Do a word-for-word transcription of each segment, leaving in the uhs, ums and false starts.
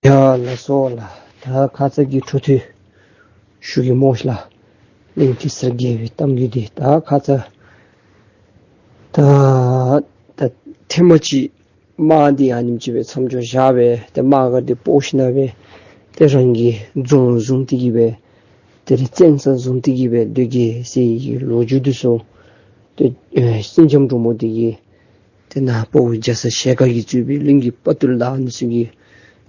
ཡ་ལགས་སོ་ལགས། ད་ཁ་ཙ་གི་འཕྲོ་མཐུད་ཞུ་གེ་སྨོ་ཤིག་ལགས། གླིང་གེ་སར་རྒྱལ་པོའི་གཏམ་རྒྱུད་འདི་ད་ཁ་ཙ་ད་ད་ཐེངས་མ་ཅིག་དམག་འདི་ཨ་ནེམ་ཅིག་སྦེ་མཚམས་འཇོག་བཞག་སྦེ་ཏེ་དམག་སྒར་འདི་སྤོ་ཞིནམ་སྦེ་ཏེ་རང་གི་རྫོང་བཟུང་སྟེ་གི་སྦེ་ཏེ་རི་བཙན་ས་བཟུང་སྟེ་གི་སྦེ་སྡོད་གེ་ཟེར་བའི་ལོ་རྒྱུས་འདི་ཚུ་ཏེ་ཨེ་སེང་ལྕམ་འབྲུག་མོ་འདི་གིས་ཏེ་ནཱ་དཔའ་བོ་རྒྱ་ཚ་ཞལ་དཀར་གྱིས་གཙོས་པའི་གླིང་གི་དཔའ་བརྟུལ་དང་ཨ་ནི་ཚུ་གི་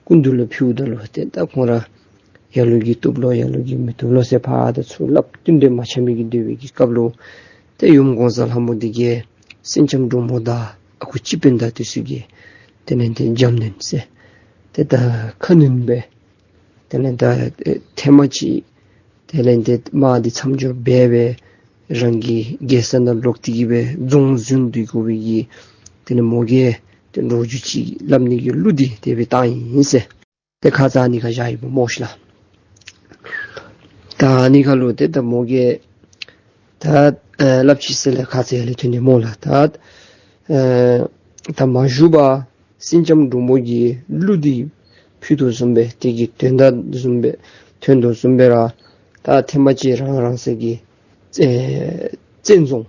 སྐུ་མདུན་ལུ་ཕུལཝ་ད་ལུ་ཏེ་ད་ཁོང་ར་ཡ་ལུ་གིས་བཏུབ་ལོ་ཡ་ལུ་གིས་མི་བཏུབ་ལོ་ཟེར་ཕར་དང་ཚུར་སླབ་བསྟུན་གྲོས་མ་འཆམ་མི་གི་སྡོད་པའི་གི་སྐབས་ལུ་ཏེ་ཡུམ་གོང་ས་ལྷ་མོ་འདི་གིས་སེང་ལྕམ་འབྲུག་མོ་དང་ཨ་ཁུ་སྤྱི་དཔོན་དང་འདི་ཚུ་གིས་དེ་ལས་ཏེ་འཇམ་ནན་ཟེར་ཏེ་ད་ཁ་སྣོན་སྦེ་དེ་ལས་ད་ཨེ་ཐེངས་མ་ཅིག་དེ་ལས་ཏེ་དམག་འདི་མཚམས་འཇོག་འབད་སྦེ་རང་གི་རྒྱལ་ས་ནང་ལོག་སྟེ་གི་སྦེ་རྫོང་བཟུང་སྡོད་དགོ་པའི་གི་དེ་ལས་མོ་གིས་ཏེ་ལོ་རྒྱུས་ཅིག་སླབ་ནི་གི་གླུ་འདི་དེ་སྦེ་བཏང་ཡི་ཟེར། ཏེ་ཁ་ཙ་ཨ་ནི་ཁར་བཞག་ཡི་སྨོ་ཤིག་ལགས། ད་ཨ་ནི་ཁར་ལུ་ཏེ་ད་མོ་གིས་ད་ཨེ་སླབ་ཅི་ཟེར་ལགས། ཁ་ཙ་ཡར་ལས་ཐོན་ནི་སྨོ་ལགས། ད་ཨེ་ད་མ་བཞུགས་པར་སེང་ལྕམ་འབྲུག་མོ་གིས་གླུ་འདི་ཕུལ་དོ་བཟུམ་སྦེ་དེ་གི་དོན་དག་བཟུམ་སྦེ་ཐོན་དོ་བཟུམ་སྦེ་ར་ད་ཐེངས་མ་ཅིག་རང་རང་སོའི་གི་ཨེ་བཙན་རྫོང་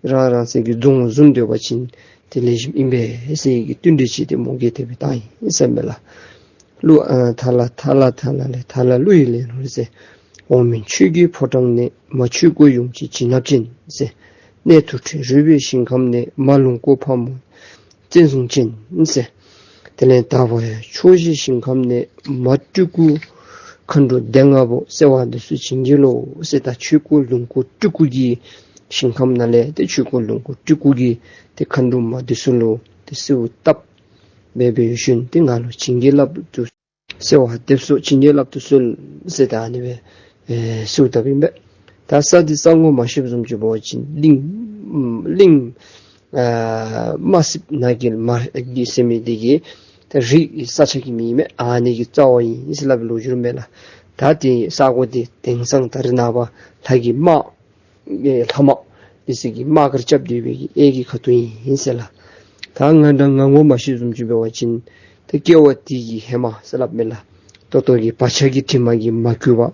རང་རང་སོའི་གི་རྫོང་བཟུང་སྡོད་པ་ཅིན་དེ་ལེགས་ཤོམ་ཨིན་པས་ཟེར་གི་བསྟུན་གྲོས་ཅིག་ཏེ་མོ་གིས་དེ་སྦེ་བཏང་ཡི་ཟེར་མས་ལགས། གླུ་ཨ་ཐ་ལ་ཐ་ལ་ཐ་ལ་ལེ་ཐ་ལ་གླུ་ཡི་ལེན་ལུགས་ཟེར། འོག་མིན་ཆོས་ཀྱི་ཕོ་བྲང་ནས། མ་ཆོས་སྐུ་ཡོངས་ཀྱི་བྱིན་རླབས་ཅན་ཟེར། གནས་དུར་ཁྲོད་རོལ་པའི་ཞིང་ཁམས་ནས། མ་ལོངས་སྐུ་ཕག་མོ་བཙན་བཟུང་ཅན་ཟེར། དེ་ལས་དག་པ་ཕྱོགས་བཞིའི་ཞིང་ཁམས་ནས། མ་སྤྲུལ་སྐུ་མཁའ་འགྲོ་སྡེ་ལྔ་པོ། གསོལ་བ་འདེབས་སོ་བྱིན་གྱིས་རློབས་ཟེར། ད་ཆོས་སྐུ་ལོངས་སྐུ་སྤྲུལ་སྐུ་གི་ཞིང་ཁམས་ནང་ལས་ཏེ་ཆོས་སྐུ་ལོངས་སྐུ་སྤྲུལ་སྐུ་གིས་ཏེ་མཁའ་འགྲོ་མ་འདི་ཚུ་ལུ་ཏེ་གསོལཝ་བཏབ་སྦེ་འབད་ཞིནམ་ཏེ་ང་ལུ་བྱིན་གྱིས་བརླབ་ཏུ་གསོལ་བ་འདེབས་སོ་བྱིན་གྱིས་བརླབ་ཏུ་གསོལ་ཟེར་ད་ཨ་ནི་སྦེ་ཨེ་གསོལཝ་བཏབ་ཨིན་པས། ད་ས་འདི་ས་ངོ་མ་ཤེསཔ་བཟུམ་ཅིག་འབད་བ་ཅིན་གླིང་གླིང་ཨ་རྨ་སྲིབ་ནགས་ཀྱི་མ་གི་ཟེར་མི་འདི་གི་ད་རི་ས་ཆ་གི་མིང་མས། ཨ་ནི་གི་རྩ་བ་ཨིན་ཟེར་སླབ་པའི་ལོ་རྒྱུས་མས་ལགས། ད་དེ་ས་གོ་འདི་དེང་སང་ད་རེས་ནངས་པ་ལྷ་གི་དམག་ཨེ་ལྷ་དམག་འདི་ཚུ་གིས་དམག་སྒར་རྐྱབ་སྡོད་པའི་གི་གཡས་ཀྱི་ཁ་ཐུག་ཨིན་ཟེར་ལགས། ད་ང་འདྲ་ང་ངོ་མ་ཤེསཔ་བཟུམ་ཅིག་འབད་བ་ཅིན་ད་སྐྱེ་བ་འདི་གི་ཧེ་མ་ཟེར་སླབ་མས་ལགས། ད་ལྟོ་གི་བག་ཆགས་ཀྱི་དྲི་མ་གིས་མ་གོས་པར་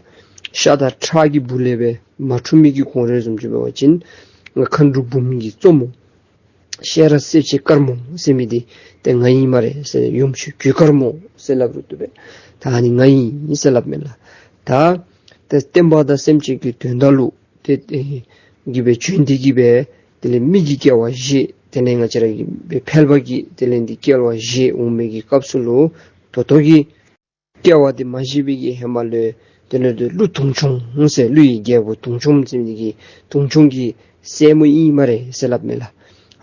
ཤ་དང་ཁྲག་གི་སྦུག་ལས་སྦེ་མ་འཁྲུངས་མི་གི་གོང་རོལ་བཟུམ་ཅིག་འབད་བ་ཅིན་ང་མཁའ་འགྲོ་འབུམ་གྱི་གཙོ་མོ་ཤེས་རབ་སྲས་ཆེན་དཀར་མོ་ཟེར་མི་འདི་ཏེ་ང་ཨིན་སྨ་རེ་ཟེར། ཡུམ་ཆོས་གོས་དཀར་མོ་ཟེར་སླབ་རུང་བཏུབ་པས། ད་ཨ་ནི་ང་ཨིན་ཟེར་སླབ་མས་ལགས། ད་ཏེ་བསྟན་པ་དང་སེམས་ཅན་གྱི་དོན་དག་ལུ་ཏེ་ཨེ་གི་སྦེ་བྱོན་ཏེ་གི་སྦེ་དེ་ལས་མི་གི་སྐྱེ་བ་བཞེས། དེ་ལས་ང་བཅས་ར་གི་སྦེ་ཕལ་པ་གི་དེ་ལས་འདི་སྐྱེ་བ་བཞེས་འོང་མི་གི་སྐབས་སུ་ལུ་ད་ལྟོ་གི་སྐྱེ་བ་འདི་མ་བཞེས་པའི་གི་ཧེ་མ་ལུ་དེ་ལས་འདི་ཀླུ་དུང་སྐྱོང་ཟེར་ཀླུ་ཡི་རྒྱལ་པོ་དུང་སྐྱོང་ཟེར་མི་གི་དུང་སྐྱོང་གི་སྲས་མོ་ཨིན་སྨ་རེ་ཟེར་སླབ་མས་ལགས།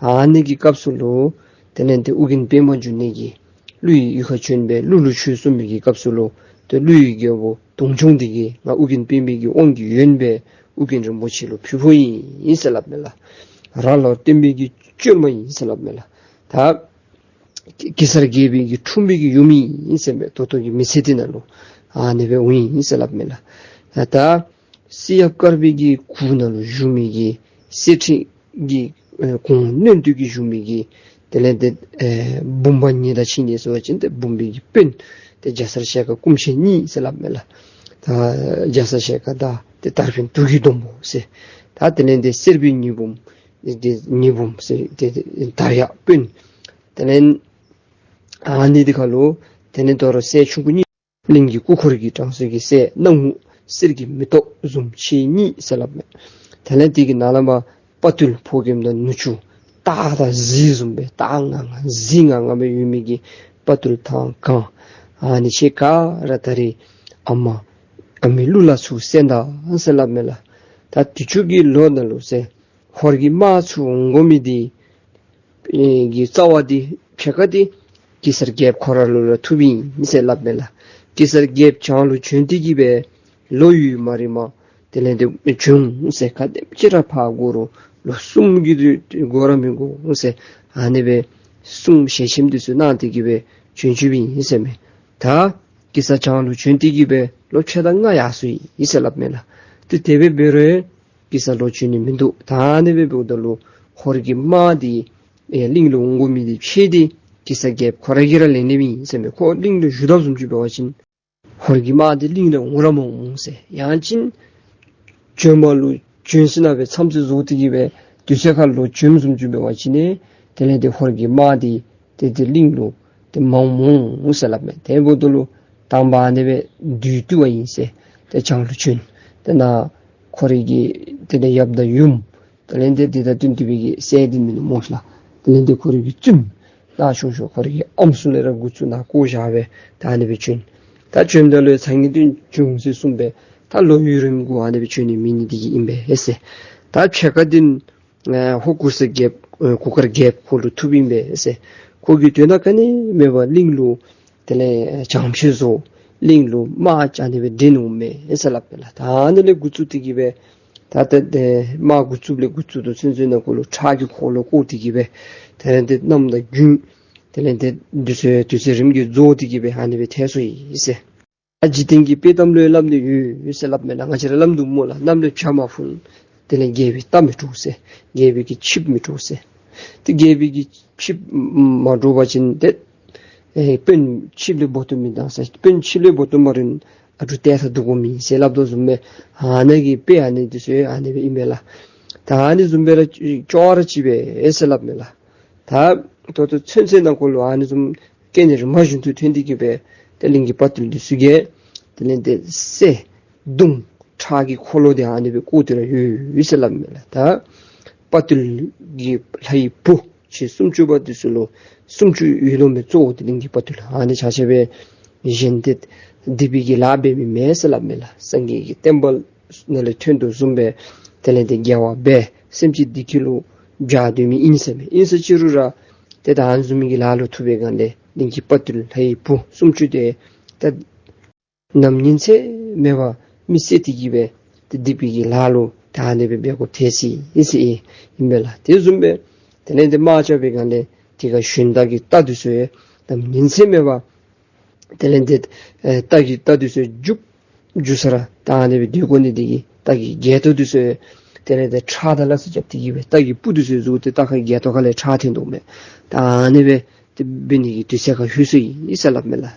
ཨ་ནི་གི་སྐབས་སུ་ལུ་དེ་ལས་འདི་ཨོ་རྒྱན་པདྨ་འབྱུང་གནས་ཀྱིས་ཀླུ་ཡི་ཡུལ་ཁར་བྱོན་སྦེ་ཀླུ་ལུ་ཆོས་གསུངས་མི་གི་སྐབས་སུ་ལུ་ཏེ་ཀླུ་ཡི་རྒྱལ་པོ་དུང་སྐྱོང་འདི་གིས་ང་ཨོ་རྒྱན་པདྨའི་གི་དབང་གི་ཡོན་སྦེ་ཨོ་རྒྱན་རིན་པོ་ཆེ་ལུ་ཕུལ་ཕུལཝ་ཨིན་ཟེར་སླབ་མས་ལགས། རང་ལུ་བསྟེན་པའི་གི་བཅོལ་མ་ཨིན་ཟེར་སླབ་མས་ལགས། ད་གེ་སར་རྒྱལ་པོའི་གི་འཁྲུངས་པའི་གི་ཡུམ་ཨིན་ཟེར་མས། ད་ལྟོ་གི་མི་ཚེ་འདི་ནང་ལུ་ཨ་ནི་སྦེ་འོང་ཡི་ཟེར་སླབ་མས་ལགས། ད་བསེ་ཡབ་དཀར་པོའི་གི་གུར་ནང་ལུ་བཞུགས་མི་གི་གསེར་ཁྲི་གི་ཨེ་གུར་ནང་དུ་གི་བཞུགས་མི་གི་དེ་ལས་འདི་ཨེ་བུམ་པ་གཉིས་དང་ཕྱད་ནི་ཟེར་བ་ཅིན་ཏེ་བུམ་པའི་གི་དཔོན་ཏེ་རྒྱ་ཚ་ཞལ་དཀར་སྐུ་མཆེད་གཉིས་ཟེར་སླབ་མས་ལགས། ད་རྒྱ་ཚ་ཞལ་དཀར་དང་ཏེ་དར་འཕེན་དུག་གི་སྡོང་པོ་ཟེར། ད་དེ་ལས་འདི་གསེར་པའི་ཉི་འབུམ་ཏེ་ཉི་འབུམ་ཟེར་ཏེ་དར་ཡག་དཔོན། དེ་ལས་ཨ་ནི་འདི་ཁར་ལུ་དེ་ལས་དོ་རུང་སྲས་ཆུང་ཀུ་གཉིས། གླིང་གི་སྐུ་འཁོར་གྱི་གྲངས་སུ་གི་སྲས་སྣང་ངུ་གསེར་གྱི་མེ་ཏོག་བཟུམ་ཆེ་གཉིས་ཟེར་སླབ་མས། དེ་ལས་དེ་གི་ནང་ལས་མར་དཔའ་བརྟུལ་ཕོ་རྒནམ་དང་ནུ་གཅུང་སྟག་དང་གཟིག་བཟུམ་སྦེ་སྟག་ང་ལྔ་གཟིག་ང་ལྔ་སྦེ་ཡོད་མི་གི་དཔའ་བརྟུལ་དང་གང་ཨ་ནི་ཁྱེད་ག་ར་ད་རེས་ཨ་མ་ཨ་མའི་གླུ་ལ་ཚུར་གསན་ད་ཟེར་སླབ་མས་ལགས། ད་དུས་ཅི་གི་ལོ་ནང་ལུ་ཟེར་ཧོར་གྱི་དམག་ཚུར་འོང་དགོ་མི་འདི་ཨེ་གི་རྩ་བ་འདི་ཕྱེད་ཀ་འདི་གེ་སར་རྒྱལཔོ་ཁོ་ར་ལུ་ར་ཐུགཔ་ཨིན་ཟེར་སླབ་མས་ལགས། གེ་སར་རྒྱལཔོ་བྱང་ལུ་བྱོན་ཏེ་གི་སྦེ་ལོ་ཡུན་མ་རིངམ་དེ་ལས་འདི་བྱོན་འོང་ཟེར། ག་དེམ་ཅིག་ར་ཕར་འགོར་རུང་ལོ་གསུམ་གྱི་དུས་འགོར་ར་མི་འགོར་འོང་ཟེར། ཨ་ནི་སྦེ་གསུང་ཞལ་ཆེམས་འདི་ཚུ་གནང་སྟེ་གི་སྦེ་བྱོན་བྱོནམ་ཨིན་ཟེར་མས། ད་གེ་སར་བྱང་ལུ་བྱོན་ཏེ་གི་སྦེ་ལོ་ཕྱེད་དང་ལྔ་ཡར་སོ་ཡི་ཟེར་སླབ་མས་ལགས། ཏེ་དེ་སྦེ་འབད་རུང་གེ་སར་ལོག་བྱོན་ནི་མིན་འདུག། ད་ཨ་ནི་སྦེ་འབདཝ་ད་ལུ་ཧོར་གྱི་དམག་འདི་ཨེ་གླིང་ལུ་འོང་དགོ་མི་འདི་ཕྱེད་འདི་ གེ་སར་རྒྱལཔོ་ཁོ་ར་གིས་ར་ལེན་ནི་མེན་ཟེར་མས། ཁོ་གླིང་ལུ་བཞུགས་དོ་བཟུམ་ཅིག་འབད་བ་ཅིན་ཧོར་གྱི་དམག་འདི་གླིང་ལས་འོང་ར་མ་འོང་ཟེར། ཡང་ཅིན་བྱོན་མ་ལུ་བྱོན་ཟེར་ན་སྦེ་མཚམས་ཚད་བཟོ་སྟེ་གི་སྦེ་དུས་ཚོད་ཁར་ལོག་བྱོན་བཟུམ་ཅིག་འབད་བ་ཅིན་ནི་དེ་ལས་ཏེ་ཧོར་གྱི་དམག་འདི་ཏེ་ཏེ་གླིང་ལུ་ཏེ་མ་འོང་མ་འོང་ཟེར་སླབ་མས། དེ་འབདཝ་ད་ལུ་དང་པ་ཨ་ནི་སྦེ་བདུད་བཏུལ་བ་ཨིན་ཟེར། ཏེ་བྱང་ལུ་བྱོན། ཏེ་ནཱ་ཁོ་རའི་གི་ཏེ་ཏེ་ཡབ་དང་ཡུམ་དེ་ལས་ཏེ་དེ་དང་བསྟུན་ཏེ་སྦེ་གི་སྲས་འདི་མིན་ནུག་སྨོ་ལགས། དེ་ལས་ཏེ་ཁོ་རའི་གི་བཙུནམོ་ནཱ་ཆུང་ཤོས་ཁོ་རའི་གི་ཨམ་སྲུ་ལས་ར་འགོ་བཙུགས་ནཱ་བཀོ་བཞག་སྦེ་ད་ཨ་ནི་སྦེ་བྱོན། ད་བྱོནམ་ད་ལུ་ཚ་ངེས་དོན་བྱུང་ཟེར་གསུངས་པས། ད་ལོག་ཡུན་རིངམོ་གུ་ཨ་ནི་སྦེ་བྱོན་ནི་མེད་ནི་འདི་གིས་ཨིན་པས་ཟེར། ད་ཕྱེད་ཀ་འདི་ཨེ་ཧོར་གུར་སེར་རྒྱལཔོ་ཨེ་གུར་དཀར་རྒྱལཔོ་ཁོ་ལུ་ཐུགཔ་ཨིན་པས་ཟེར། ཁོ་གིས་དོན་དག་ག་ནི་མེད་པར་གླིང་ལུ་དེ་ལས་བྱང་ཆུབ་བཟོ། གླིང་ལུ་དམག་རྐྱབ་ནི་སྦེ་འདྲེན་འོང་མས་ཟེར་སླབ་མས་ལགས། ད་ཨ་ནི་ལས་འགོ་བཙུགས་ཏེ་གི་སྦེ་ད་ད་དེ་དམག་འགོ་བཙུགསཔ་ལས་འགོ་བཙུགས་ཏེ་ཚུན་ཚོད་ནང་འཁོད་ལུ་ཁྲག་གི་འཁོར་ལོ་བསྐོར་ཏེ་གི་སྦེ་དེ་ལས་ཏེ་གནམ་དང་དགུན་དེ་ལས་ཏེ་དུས་ཚོད་དུས་ཚོད་རིམ་གྱིས་རྫོགས་ཏེ་གི་སྦེ་ཨ་ནི་སྦེ་ཐལ་སོ་ཡི་ཟེར། ད་འཇིག་རྟེན་གྱི་དཔེ་གཏམ་ལུ་སླབ་ནི་ཡོད་ཟེར་སླབ་མས་ལགས། ང་བཅས་ར་སླབ་དོ་སྨོ་ལགས། གནམ་ལས་བྱ་མ་འཕུར། དེ་ལས་རྒྱལ་པོའི་རྟ་མི་འདྲོག་ཟེར། རྒྱལ་པོའི་གི་ཆིབས་མི་འདྲོག་ཟེར། ཏེ་རྒྱལ་པོའི་གི་ཆིབས་མ་འདྲོག་པ་ཅིན་ཏེ་ཨེ་དཔོན་ཆིབས་ལས་འབོ་བཏུབ་མི་འདང་ཟེར། དཔོན་ཆིབས་ལས་འབོ་བཏུབ་མ་རུང་ཨ་དྲུང་ཏེ་ས་འདུག་དགོ་མི་ཟེར་སླབ་དོ་བཟུམ་སྦེ་ཨ་ནི་གི་དཔེ་ཨ་ནི་འདི་ཚུ་ཨ་ནི་སྦེ་ཨིན་མས་ལགས། ད་ཨ་ནི་བཟུམ་སྦེ་ར་ཅོག་ར་གཅིག་པས་ཟེར་སླབ་མས་ལགས། ད་ད་ལྟོ་ཚུན་ཚོད་ནང་འཁོད་ལུ་ཨ་ནི་བཟུམ་རྐྱེན་ནི་རིམ་པ་བཞིན་དུ་ཐོན་ཏེ་གི་སྦེ་ཏེ་གླིང་གི་དཔའ་བརྟུལ་འདི་ཚུ་གིས་དེ་ལས་ཏེ་བསད་བརྡུང་ཁྲག་གི་འཁོར་ལོ་འདི་ཨ་ནི་སྦེ་བསྐོར་ཏེ་ར་ཡོད་ཡོད་ཟེར་སླབ་མས་ལགས། ད་དཔའ་བརྟུལ་གྱི་ལྷའི་བུ་ཁྱེད་སུམ་ཅུ་པ་འདི་ཚུ་ལུ་སུམ་ཅུ་ཡོད་ལོ་མི་གཙོ་བོ་འདི་གླིང་གི་དཔའ་བརྟུལ་ཨ་ནི་ཆ་ཁྱབ་སྦེ་གཞན་ཏེ་སྡིག་པའི་གི་ལཱ་འབད་མི་མེན་ཟེར་སླབ་མས་ལགས། སངས་རྒྱས་ཀྱི་བསྟན་པ་ནང་ལས་ཐོན་དོ་བཟུམ་སྦེ་དེ་ལས་ཏེ་དགེ་བ་འབད་སེམས་ཅན་བདེ་སྐྱིད་ལུ་བྱ་སྡོད་མི་ཨིན་ཟེར་མས། ཨིན་ཟེར་ཅི་རུང་ར་ཏེ་ད་ཨ་ནི་བཟུམ་མའི་གི་ལཱ་ལུ་ཐུག་པའི་སྒང་ལས་གླིང་གི་དཔའ་བརྟུལ་ལྷའི་བུ་སུམ་ཅུ་དེ་ད་ནམ་ཉིན་མཚན་མེད་པར་མི་བསད་དེ་གི་སྦེ་ཏེ་སྡིག་པའི་གི་ལཱ་ལུ་ད་ཨ་ནི་སྦེ་འབད་དགོཔ་ཐལ་སོ་ཡི་ཟེར་ཨིན་མས་ལགས། དེ་བཟུམ་སྦེ་དེ་ལས་ཏེ་དམག་རྐྱབ་པའི་སྒང་ལས་དེ་ཁར་ཞོན་རྟ་གི་རྟ་འདི་ཚུ་ཡང་ནམ་ཉིན་མཚན་མེད་པར་དེ་ལས་ཏེ་ཨེ་རྟ་གི་རྟ་འདི་ཚུ་རྒྱུག་རྒྱུག་ས་ར་ད་ཨ་ནི་སྦེ་སྡོད་དགོ་ནི་དེ་གིས་རྟ་གི་སྒལ་ཏོ་འདི་ཚུ་དེ་ལས་ཏེ་ཁྲག་དང་སླ་བསྲེ་རྐྱབ་སྟེ་གི་སྦེ་རྟ་གི་སྤུ་འདི་ཚུ་ཟུག་སྟེ་རྟ་ཁར་སྒལ་ཏོ་ཁ་ལས་ཁྲག་ཐོན་དོ་མས། ད་ཨ་ནི་སྦེ་ཏེ་འབད་ནི་གི་དུས་ཚོད་ཁར་ལྷོད་སོ་ཡི་ཟེར་སླབ་མས་ལགས།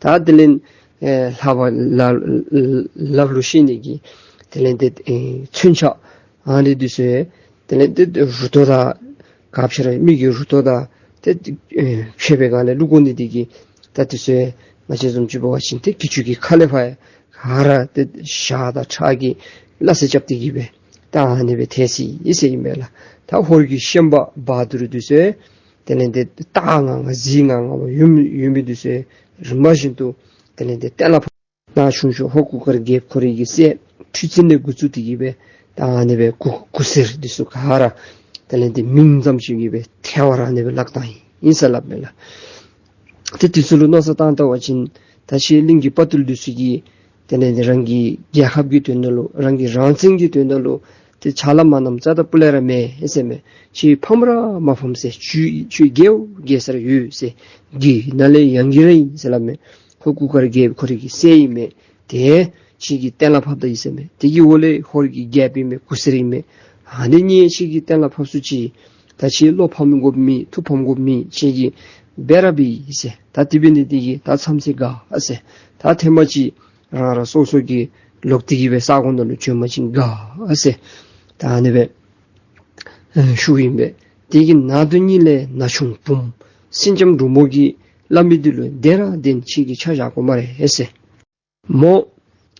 ད་དེ་ལས་ཨེ་ལྷག་པར་ལ་ལ་ལ་ལུ་ཤེས་ནི་གི་དེ་ལས་ཏེ་ཨེ་མཚོན་ཆ་ཨ་ནི་འདི་ཚུ་དེ་ལས་ཏེ་རུ་ཏོ་དང་ག་ཅི་ར་མི་གི་རུ་ཏོ་དང་ཏེ་ཨེ་ཕྱེད་པའི་སྒང་ལས་བླུག་དགོ་ནི་དེ་གིས་ད་འདི་ཚུ་ང་བཅས་བཟུམ་ཅིག་འབད་བ་ཅིན་ཏེ་གྱི་ཅུང་གི་ཁ་ལས་ཕར་ག་ར་ཏེ་ཞག་དང་ཁྲག་གིས་སླ་བསྲེ་རྐྱབ་སྟེ་གི་སྦེ་ད་ཨ་ནི་སྦེ་ཐལ་སོ་ཡི་ཟེར་ཨིན་མས་ལགས། ད་ཧོར་གྱི་ཤན་པ་བ་དུར་འདི་ཚུ་དེ་ལས་ཏེ་སྟག་ལྔ་ལྔ་གཟིག་ལྔ་ལྔ་པ་ཡོད་ཡོད་མི་འདི་ཚུ་རིམ་པ་བཞིན་དུ་དེ་ལས་ཏེ་གཏན་ལ་ཕབ། ནཱ་ཆུང་ཤོས་ཧོར་གུར་དཀར་རྒྱལཔོ་ཁོ་རའི་གི་སྲས་ཁྲི་བཙུན་ལས་འགོ་བཙུགས་ཏེ་གི་སྦེ་ད་ཨ་ནི་སྦེ་གུར་གུར་སེར་འདི་ཚུ་ག་ར་དེ་ལས་ཏེ་མིང་ཙམ་ཅིག་གིས་སྦེ་ཐལ་བར་ཨ་ནི་སྦེ་བརླག་བཏང་ཡི་ཟེར་སླབ་མས་ལགས། ཏེ་འདི་ཚུ་ལུ་མནོ་བསམ་བཏང་བལྟ་བ་ཅིན་ད་ཅི་གླིང་གི་དཔའ་བརྟུལ་འདི་ཚུ་གིས་དེ་ལས་ཏེ་རང་གི་རྒྱལ་ཁབ་ཀྱི་དོན་དག་ལུ་རང་གི་རང་བཙན་གྱི་དོན་དག་ལུ་ཏེ་ཕྱག་ལཱ་མ་གནངམ་རྩ་དང་སྤུ་ལས་ར་མེད་ཟེར་མས། ཁྱེད་ཕམ་ར་མ་ཕམ་ཟེར། ཁྱོད་ཁྱོད་རྒྱལ་རྒྱལ་ས་ར་ཡོད་ཟེར། རྒྱལ་ནཱ་ལས་ཡང་རྒྱལ་ར་ཨིན་ཟེར་སླབ་མས། ཁོ་གུར་དཀར་རྒྱལཔོ་ཁོ་རའི་གི་སྲས་ཨིན་མས། ཏེ་ཁྱེད་ཀྱིས་གཏན་ལ་ཕབ་ད་ཡི་ཟེར་མས། དེ་གི་འོག་ལས་ཧོར་གྱི་རྒྱལཔོ་ཨིན་མས། གུར་སེར་ཨིན་མས། ཨ་ནི་གཉིས་ཁྱེད་ཀྱིས་གཏན་ལ་ཕབ་ཚུགས་ཅི། ད་ཁྱེད་བློ་ཕམ་དགོཔ་མེད། ཐུགས་ཕམ་དགོཔ་མེད། ཁྱེད་ཀྱིས་འབད་ར་འབད་ཡི་ཟེར། ད་དེ་འབད་ནི་དེ་གིས་ད་མཚམས་ཚད་འགོར་ཟེར། ད་ཐེངས་མ་ཅིག་རང་རང་སོ་སོ་གི་ལོག་སྟེ་གི་སྦེ་ས་གོ་ནང་ལུ་བྱོན་པ་ཅིན་འགོར་ཟེར། ད་ཨ་ནི་སྦེ་ཨེ་ཞུཝ་ཨིན་པས། དེ་གི་ནང་དོན་ཉིད་ལས་ན་ཆུང་བུམོ་སེང་ལྕམ་འབྲུག་མོ་གིས་སླབ་མི་འདི་ལུ་བདེན་ར་བདེན་ཁྱེད་ཀྱིས་ཆ་བཞག་དགོ་སྨ་རེ་ཟེར། མོ་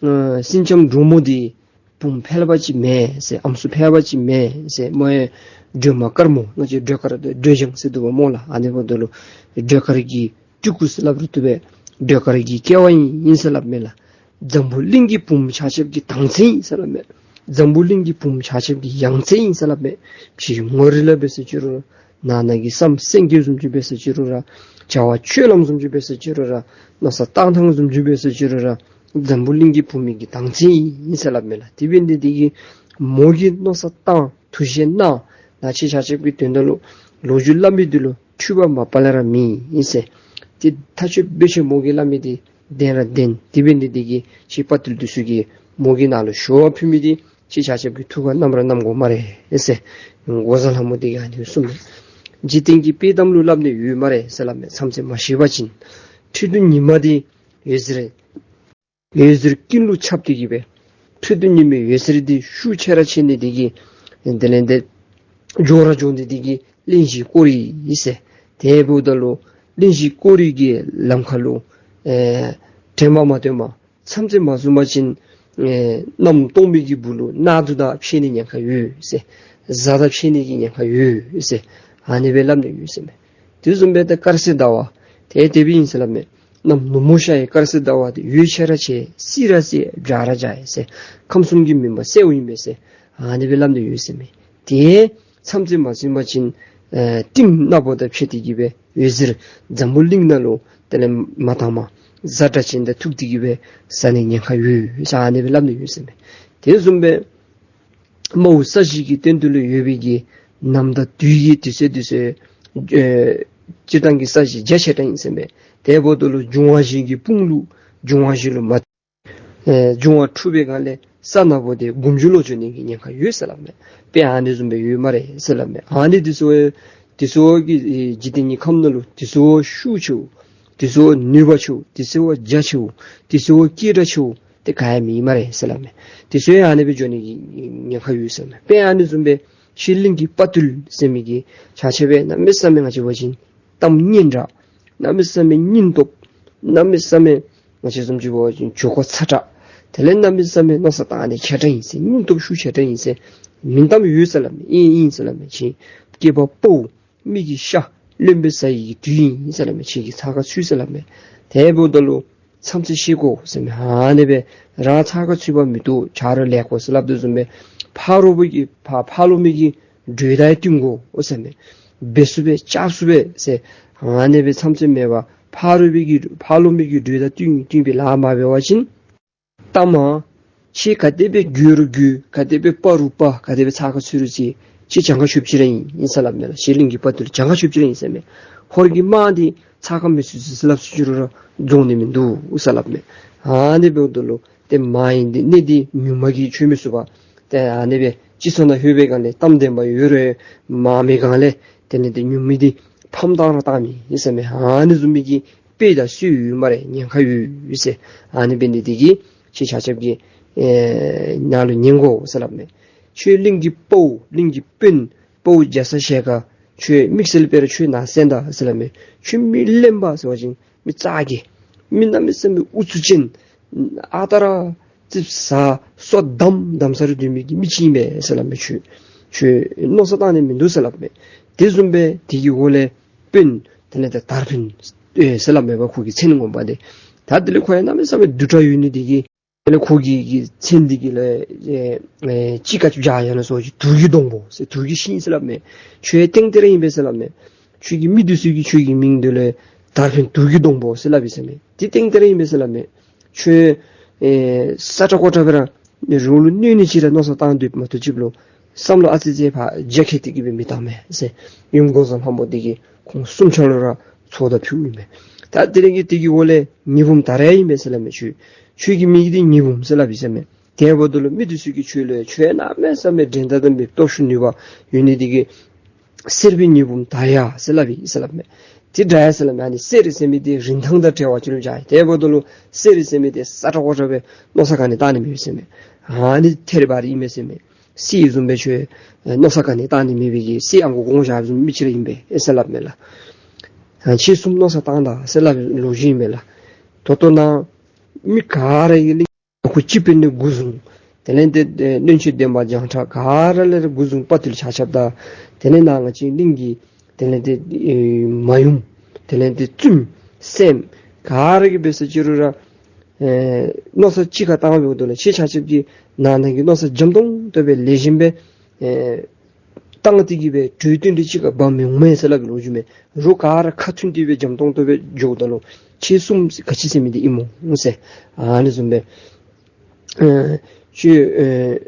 ཨེ་སེང་ལྕམ་འབྲུག་མོ་འདི་བུམོ་ཕལ་པ་ཅིག་མེན་ཟེར། ཨམ་སྲུ་ཕལ་པ་ཅིག་མེན་ཟེར། མོ་ཡང་སྒྲོལ་མ་དཀར་མོ་ང་བཅས་སྒྲོལ་དཀར་སྒྲོལ་ལྗང་ཟེར་འདུག་པ་སྨོ་ལགས། ཨ་ནི་འབདཝ་ད་ལུ་སྒྲོལ་དཀར་གྱི་སྤྲུལ་སྐུ་ཟེར་སླབ་རུང་བཏུབ་པས། སྒྲོལ་དཀར་གྱི་སྐྱེ་བ་ཨིན་ཟེར་སླབ་མས་ལགས། འཛམ་བུ་གླིང་གི་བུམོ་ཆ་ཁྱབ་ཀྱི་དང་ཚན་ཨིན་ཟེར་སླབ་མས། འཛམ་བུ་གླིང་གི་བུམོ་ཆ་ཁྱབ་ཀྱི་ཡང་རྩེ་ཨིན་ཟེར་སླབ་མས། ཕྱི་ངོ་རིས་ལས་འབད་ཟེར་ཅི་རུང་ར་ནང་ན་གི་བསམ་སེང་གེ་བཟུམ་ཅིག་འབད་ཟེར་ཅི་རུང་ར་བྱ་བ་སྤྱོད་ལམ་བཟུམ་ཅིག་འབད་ཟེར་ཅི་རུང་ར་མནོ་བསམ་བཏང་ཐངས་བཟུམ་ཅིག་འབད་ཟེར་ཅི་རུང་ར་འཛམ་བུ་གླིང་གི་བུམོ་གི་དང་ཚན་ཨིན་ཟེར་སླབ་མས་ལགས། དེ་འབད་ནི་དེ་གིས་མོ་གིས་མནོ་བསམ་བཏང་ཐུགས་བཞེད་གནང་། ང་བཅས་ཆ་ཁྱབ་ཀྱི་དོན་དག་ལུ་ལོ་རྒྱུས་སླབ་མི་འདི་ལུ་འཁྲུལ་པ་མ་པ་ལས་ར་མེད་ཨིན་ཟེར། ཏེ་ཐག་ཆོད་འབད་ཞིནམ་མོ་གིས་སླབ་མི་འདི་བདེན་ར་བདེན། དེ་འབད་ནི་དེ་གིས་ཁྱེད་དཔའ་བརྟུལ་འདི་ཚུ་གིས་མོ་གི་ནང་ལུ་ཞུ་བ་ཕུལ་མི་འདི་ཁྱེད་ཆ་ཁྱབ་ཀྱིས་ཐུགས་ཁར་བསྣམ་ར་བསྣམ་དགོ་སྨ་རེ་ཟེར། འགོག་བཟའ་ལྷ་མོ་འདི་གིས་ཨ་ནི་གསུངས་མས། འཇིག་རྟེན་གྱི་དཔེ་གཏམ་ལུ་སླབ་ནི་ཡོད་སྨ་རེ་ཟེར་སླབ་མས། མཚམས་ཚད་མ་ཤེས་པ་ཅིན་འཕྲོད་བསྟེན་ཉི་མ་འདི་འོད་ཟེར་འོད་ཟེར་ཀུན་ལུ་ཁྱབ་སྟེ་གི་སྦེ་འཕྲོད་བསྟེན་ཉི་མའི་འོད་ཟེར་འདི་ཤུགས་ཆེ་ར་ཆེ་ནི་འདི་གིས་དེ་ལས་འདི་འགྱོ་ར་འགྱོ་ནི་འདི་གིས་གླིང་བཞི་བསྐོར་ཡི་ཟེར། དེ་འབདཝ་ད་ལུ་གླིང་བཞི་བསྐོར་ཡི་གི་ལམ་ཁ་ལུ་ཨེ་དྲན་པ་མ་བཏོན་པར་མཚམས་ཚད་མ་བཟུང་པ་ཅིན་ཨེ་གནམ་སྟོང་པའི་གི་སྦུག་ལུ་གནག་དུང་དང་ཕྱད་ནི་ཉེན་ཁ་ཡོད་ཟེར། གཟའ་དང་ཕྱད་ནི་གི་ཉེན་ཁ་ཡོད་ཟེར། ཨ་ནི་སྦེ་སླབ་ནི་ཡོད་ཟེར་མས། དེ་བཟུམ་སྦེ་ད་དཀར་གསལ་ཟླ་བ་དེ་དེ་སྦེ་ཨིན་ཟེར་སླབ་མས། གནམ་ནུབ་མོ་ཤར་བའི་དཀར་གསལ་ཟླ་བ་དེ་འོད་ཆེ་ར་ཆེ་བསིལ་ར་བསིལ་འཇའ་ར་འཇའ་ཡི་ཟེར། ཁམས་གསུམ་གྱི་མུན་པ་སེལཝ་ཨིན་པས་ཟེར། ཨ་ནི་སྦེ་སླབ་ནི་ཡོད་ཟེར་མས། དེ་མཚམས་ཚད་མ་ཟིན་པ་ཅིན་ཨེ་སྤྲིན་ནག་པོ་དང་ཕྱད་དེ་གི་སྦེ་འོད་ཟེར་འཛམ་བུ་གླིང་ནང་ལུ་དེ་ལས་མ་དྭངས་མ་གཟའ་སྒྲ་གཅན་དང་ཐུག་སྟེ་གི་སྦེ་ཟ་ནི་ཉེན་ཁ་ཡོད་ཟེར། ཨ་ནི་སྦེ་སླབ་ནི་ཡོད་ཟེར་མས། དེ་བཟུམ་སྦེ་མ་འོངས་ས་གཞི་གི་སྟེང་དུ་ལུ་ཡོད་པའི་གི་ནམ་ཟླ་དུས་ཀྱི་དུས་ཚོད་དུས་ཚོད་ཨེ་སྤྱིར་བཏང་གི་ས་གཞི་རྒྱ་ཆེ་དྲགས་ཨིན་ཟེར་མས། དེ་འབདཝ་ད་ལུ་འབྱུང་བ་བཞི་གི་དཔུང་ལུ་འབྱུང་བ་བཞི་ལུ་མ་ཨེ་འབྱུང་བ་འཁྲུགས་པའི་སྒང་ལས་ས་ནག་པོ་དེ་དགུན་ཆུ་ལུ་འགྱོ་ནི་གི་ཉེན་ཁ་ཡོད་ཟེར་སླབ་མས། དཔེ་ཨ་ནི་བཟུམ་སྦེ་ཡོད་སྨ་རེ་ཟེར་སླབ་མས། ཨ་ནི་དེ་ཚུ་དེ་ཚུ་གི་ཨེ་འཇིག་རྟེན་གྱི་ཁམས་ནང་ལུ་དེ་ཚུ་ཤུགས་ཆེཝ་དེ་ཚུ་ནུས་པ་ཆེཝ་དེ་ཚུ་རྒྱ་ཆེཝ་དེ་ཚུ་སྐད་གྲགས་ཆེཝ་དེ་ག་ཡང་མེད་སྨ་རེ་ཟེར་སླབ་མས། དེ་ཚུ་ཡང་ཨ་ནི་སྦེ་འགྱོ་ནི་གི་ཉེན་ཁ་ཡོད་ཟེར་མས། དཔེ་ཨ་ནི་བཟུམ་སྦེ་ཕྱི་གླིང་གི་དཔའ་བརྟུལ་ཟེར་མི་གི་ཆ་ཁྱབ་སྦེ་གནམ་མེད་ས་མེད་ང་བཅས་འབད་བ་ཅིན་གཏམ་སྙན་དྲགས། གནམ་མེད་ས་མེད་སྙིང་སྟོབས། གནམ་མེད་ས་མེད་ང་བཅས་བཟུམ་ཅིག་འབད་བ་ཅིན་འགྱོ་ཁོག་ཚ་དྲགས། དེ་ལས་གནམ་མེད་ས་མེད་མནོ་བསམ་བཏང་ནི་ཆེ་དྲགས་ཨིན་ཟེར། སྙིང་སྟོབས་ཤུགས་ཆེ་དྲགས་ཨིན་ཟེར། མིང་གཏམ་ཡོད་ཟེར་སླབ་མས། ཨིན་ཨིན་ཟེར་སླབ་མས། ཁྱེད་སྐྱེས་པ་ཕོ་མི་གི་ཤ་རློན་པའི་ས་ཡི་གི་དུས་ཨིན་ཟེར་སླབ་མས། ཁྱེད་ཀྱི་ཚ་ཁ་ཚུད་ཟེར་སླབ་མས། དེ་འབདཝ་ད་ལུ་མཚམས་ཚད་ཤེས་དགོ་ཟེར་མས། ཨ་ནི་སྦེ་རང་ཚ་ཁ་ཚུད་པ་མི་བཏུབ། ཆ་རོགས་ལེགས་དགོ་ཟེར་སླབ་དོ་བཟུམ་སྦེ་ཕ་རོལ་པོ་གི་ཕ་ཕ་ལོ་མི་གི་འགྲོས་དང་བསྟུན་དགོ་ཟེར་མས། འབད་ཚུགས་པས་རྐྱབ་ཚུགས་པས་ཟེར། ཨ་ནི་སྦེ་མཚམས་ཚད་མེད་པར་ཕ་རོལ་པོ་གི་ཕ་ལོ་མི་གི་འགྲོས་དང་བསྟུན་བསྟུན་པའི་ལཱ་མ་འབད་བ་ཅིན་ལྟ་མ་ཁྱེད་ག་དེ་སྦེ་རྒོལ་རུང་རྒོལ། ག་དེ་སྦེ་སྤར་རུང་སྤར། ག་དེ་སྦེ་ཚ་ཁ་ཚུད་རུང་ཚུད། ཁྱེད་གྱངས་ཁ་ཆོདཔ་ཅིག་ར་ཨིན་ཟེར་སླབ་མས་ལགས། ཕྱི་གླིང་གི་དཔའ་བརྟུལ་གྱངས་ཁ་ཆོདཔ་ཅིག་ར་ཨིན་ཟེར་མས། ཧོར་གྱི་དམག་འདི་ཚ་ཁ་མི་ཚུད་ཚུད་ཟེར་སླབ་སུ་ཅི་རུང་ར་རྫོགས་ནི་མིན་འདུག་ཟེར་སླབ་མས། ཨ་ནི་འབདཝ་ད་ལུ་ཏེ་མ་ཨིན་འདི་གནད་འདི་ཉུང་མ་གིས་ཆོད་མི་ཚུགས་པས། ཏེ་ཨ་ནི་སྦེ་སྤྱི་ཚོགས་ནང་ལྷོད་པའི་སྒང་ལས་གཏམ་བདེན་པ་ཡོད་རུང་མ་མེད་སྒང་ལས་དེ་ལས་ཏེ་ཉུང་མི་འདི་ཕམ་བཏང་ར་བཏང་མི་ཨིན་ཟེར་མས། ཨ་ནི་བཟུམ་མའི་གི་དཔེ་དང་སྲོལ་ཡོད་སྨ་རེ། ཉེན་ཁ་ཡོད་ཟེར། ཨ་ནི་འབད་ནི་འདི་གིས་ཁྱེད་ཆ་ཁྱབ་ཀྱིས་ཨེ་ནཱ་ལུ་ཉན་དགོ་ཟེར་སླབ་མས། ཁྱོད་གླིང་གི་དཔའ་བོ་གླིང་གི་དཔོན་དཔའ་བོ་རྒྱ་ཚ་ཞལ་དཀར་ཁྱོད་དམིགས་བསལ་སྦེ་ར་ཁྱོད་ནཱ་གསན་ད་ཟེར་སླབ་མས། ཁྱོད་མི་གླེན་པ་ཟེར་བ་ཅིན་མི་ཙག་གེ་མི་གནམ་མེད་ས་མེད་ཨུ་ཚུགས་ཅན་ཨ་རྟག་ར་ཙིགཔ་ཟ་སོ་བསྡམ་བསྡམ་ས་ར་སྡོད་མི་གི་མི་ཅིག་ཨིན་པས་ཟེར་སླབ་མས། ཁྱོད་ཁྱོད་མནོ་བསམ་བཏང་ནི་མིན་འདུག་ཟེར་སླབ་མས། དེ་བཟུམ་སྦེ་དེ་གི་འོག་ལས་དཔོན་དེ་ལས་ཏེ་དར་འཕེན་ཨེ་ཟེར་སླབ་མས་པ། ཁོ་གི་མཚན་ངོ་མ་འདི། ད་དེ་ལས་ཁོ་ཡང་གནམ་མེད་ས་མེད་བདུད་དྲགས་ཡོད་ནི་དེ་གིས་དེ་ལས་ཁོ་གི་གི་མཚན་འདི་གི་ལས་ཨེ་ཨེ་ཅི་ག་ཅི་བྱ་ཡང་ན་སོ་ཅི་དུག་གི་སྡོང་པོ་ཟེར་དུག་གི་ཤིང་ཟེར་སླབ་མས། ཁྱོད་ཏན་ཏན་ར་ཨིན་པས་ཟེར་སླབ་མས། ཁྱོད་ཀྱི་མི་འདི་ཚུ་གིས་ཁྱོད་ཀྱི་མིང་འདི་ལས་དར་འཕེན་དུག་གི་སྡོང་པོ་ཟེར་སླབ་ཨིན་ཟེར་མས། འདི་ཏན་ཏན་ར་ཨིན་པས་ཟེར་སླབ་མས། ཁྱོད་ཨེ་ས་ཁྲ་ཀོ་ཁྲ་སྦེ་ར་རོགས་ལུ་གནོད་ནི་ཅིག་ར་མནོ་བསམ་བཏང་སྡོདཔ་མ་གཏོགས་ཅིག་ལུ་བསམ་བློ་ཨ་ཙི་ཙི་ཕར་རྒྱ་སྐྱེད་དེ་གི་སྦེ་མི་བཏང་མས་ཟེར། ཡུམ་འགོག་བཟའ་ལྷ་མོ་འདི་གིས་ཁོང་གསུམ་ཆ་ལུ་ར་ཚོགས་བརྡ་ཕུལཝ་ཨིན་མས། ད་དེ་རིང་གི་དེ་གི་འོག་ལས་ཉི་འབུམ་དར་ཡག་ཨིན་པས་ཟེར་སླབ་མས། ཁྱོད་ཁྱོད་ཀྱི་མིང་འདི་ཉི་འབུམ་ཟེར་སླབ་ཨིན་ཟེར་མས། དེ་འབདཝ་ད་ལུ་མི་འདི་ཚུ་གིས་ཁྱོད་ལུ་ཁྱོད་གནམ་མེད་ས་མེད་འགྲན་ཟླ་དང་མི་སྟོབས་ཤུགས་ནུས་པ་ཡོད་ནི་དེ་གིས་གསེར་པའི་ཉི་འབུམ་དར་ཡག་ཟེར་སླབ་ཨིན་ཟེར་སླབ་མས། དེ་དར་ཡག་ཟེར་སླབ་མས། ཨ་ནི་གསེར་ཟེར་མི་འདི་རིན་ཐང་དང་བྲལ་བ་ཅིག་ལུ་བྱ་ཡི། དེ་འབདཝ་ད་ལུ་གསེར་ཟེར་མི་འདི་ས་ཁྲ་ཀོ་ཁྲ་སྦེ་མནོ་བསམ་ག་ནི་བཏང་ནི་མེད་ཟེར་མས། ཨ་ནི་ཐེར་བ་རི་ཨིན་མས་ཟེར་མས། གསེར་བཟུམ་སྦེ་ཁྱོད་མནོ་བསམ་ག་ནི་བཏང་ནི་མེད་པའི་གི་གསེར་ཨང་གོ་གོང་བཞག་བཟུམ་མི་ཅིག་ར་ཨིན་པས་ཨེ་ཟེར་སླབ་མས་ལགས། ཨ་ཁྱེད་གསུམ་མནོ་བསམ་བཏང་ད་ཟེར་སླབ་ལོ་རྒྱུས་ཨིན་མས་ལགས། ད་ལྟོ་ནཱ་མི་ག་ར་གིས་གླིང་ཁོ་སྤྱི་དཔོན་ནི་འགོ་བཟུང་། དེ་ལས་ཏེ་ཨེ་བློན་ཆེན་འདན་མ་བྱང་ཁྲ་ག་ར་ལས་ར་འགོ་བཟུང་དཔའ་བརྟུལ་ཆ་ཁྱབ་དང་དེ་ལས་ནཱ་ང་བཅས་གླིང་གི་དེ་ལས་ཏེ་ཨེ་མ་ཡུམ་དེ་ལས་ཏེ་བཙུནམོ་སྲསམོ་ག་ར་གིས་འབད་ས་ཅི་རུང་ར་ཨེ་མནོ་བསམ་གཅིག་ཁར་བཏང་འབདཝ་ད་ལུ་ཁྱེད་ཆ་ཁྱབ་ཀྱིས་ནང་ན་གི་མནོ་བསམ་འཇམ་ཏོང་ཏོ་སྦེ་ལེགས་ཤོམ་སྦེ་ཨེ་བཏང་སྟེ་གི་སྦེ་གྲོས་བསྟུན་ཏེ་གཅིག་ཁར་འབག་མི་འོང་མས་ཟེར་སླབ་པའི་ལོ་རྒྱུས་མས། རོགས་ག་ར་ཁ་མཐུན་ཏེ་སྦེ་འཇམ་ཏོང་ཏོ་སྦེ་འགྱོཝ་ད་ལུ་ཁྱེད་གསུམ་ག་ཅི་ཟེར་མི་འདི་ཨིན་མོ་ཟེར། ཨ་ནི་བཟུམ་སྦེ་ཨེ་ཁྱོད་ཨེ་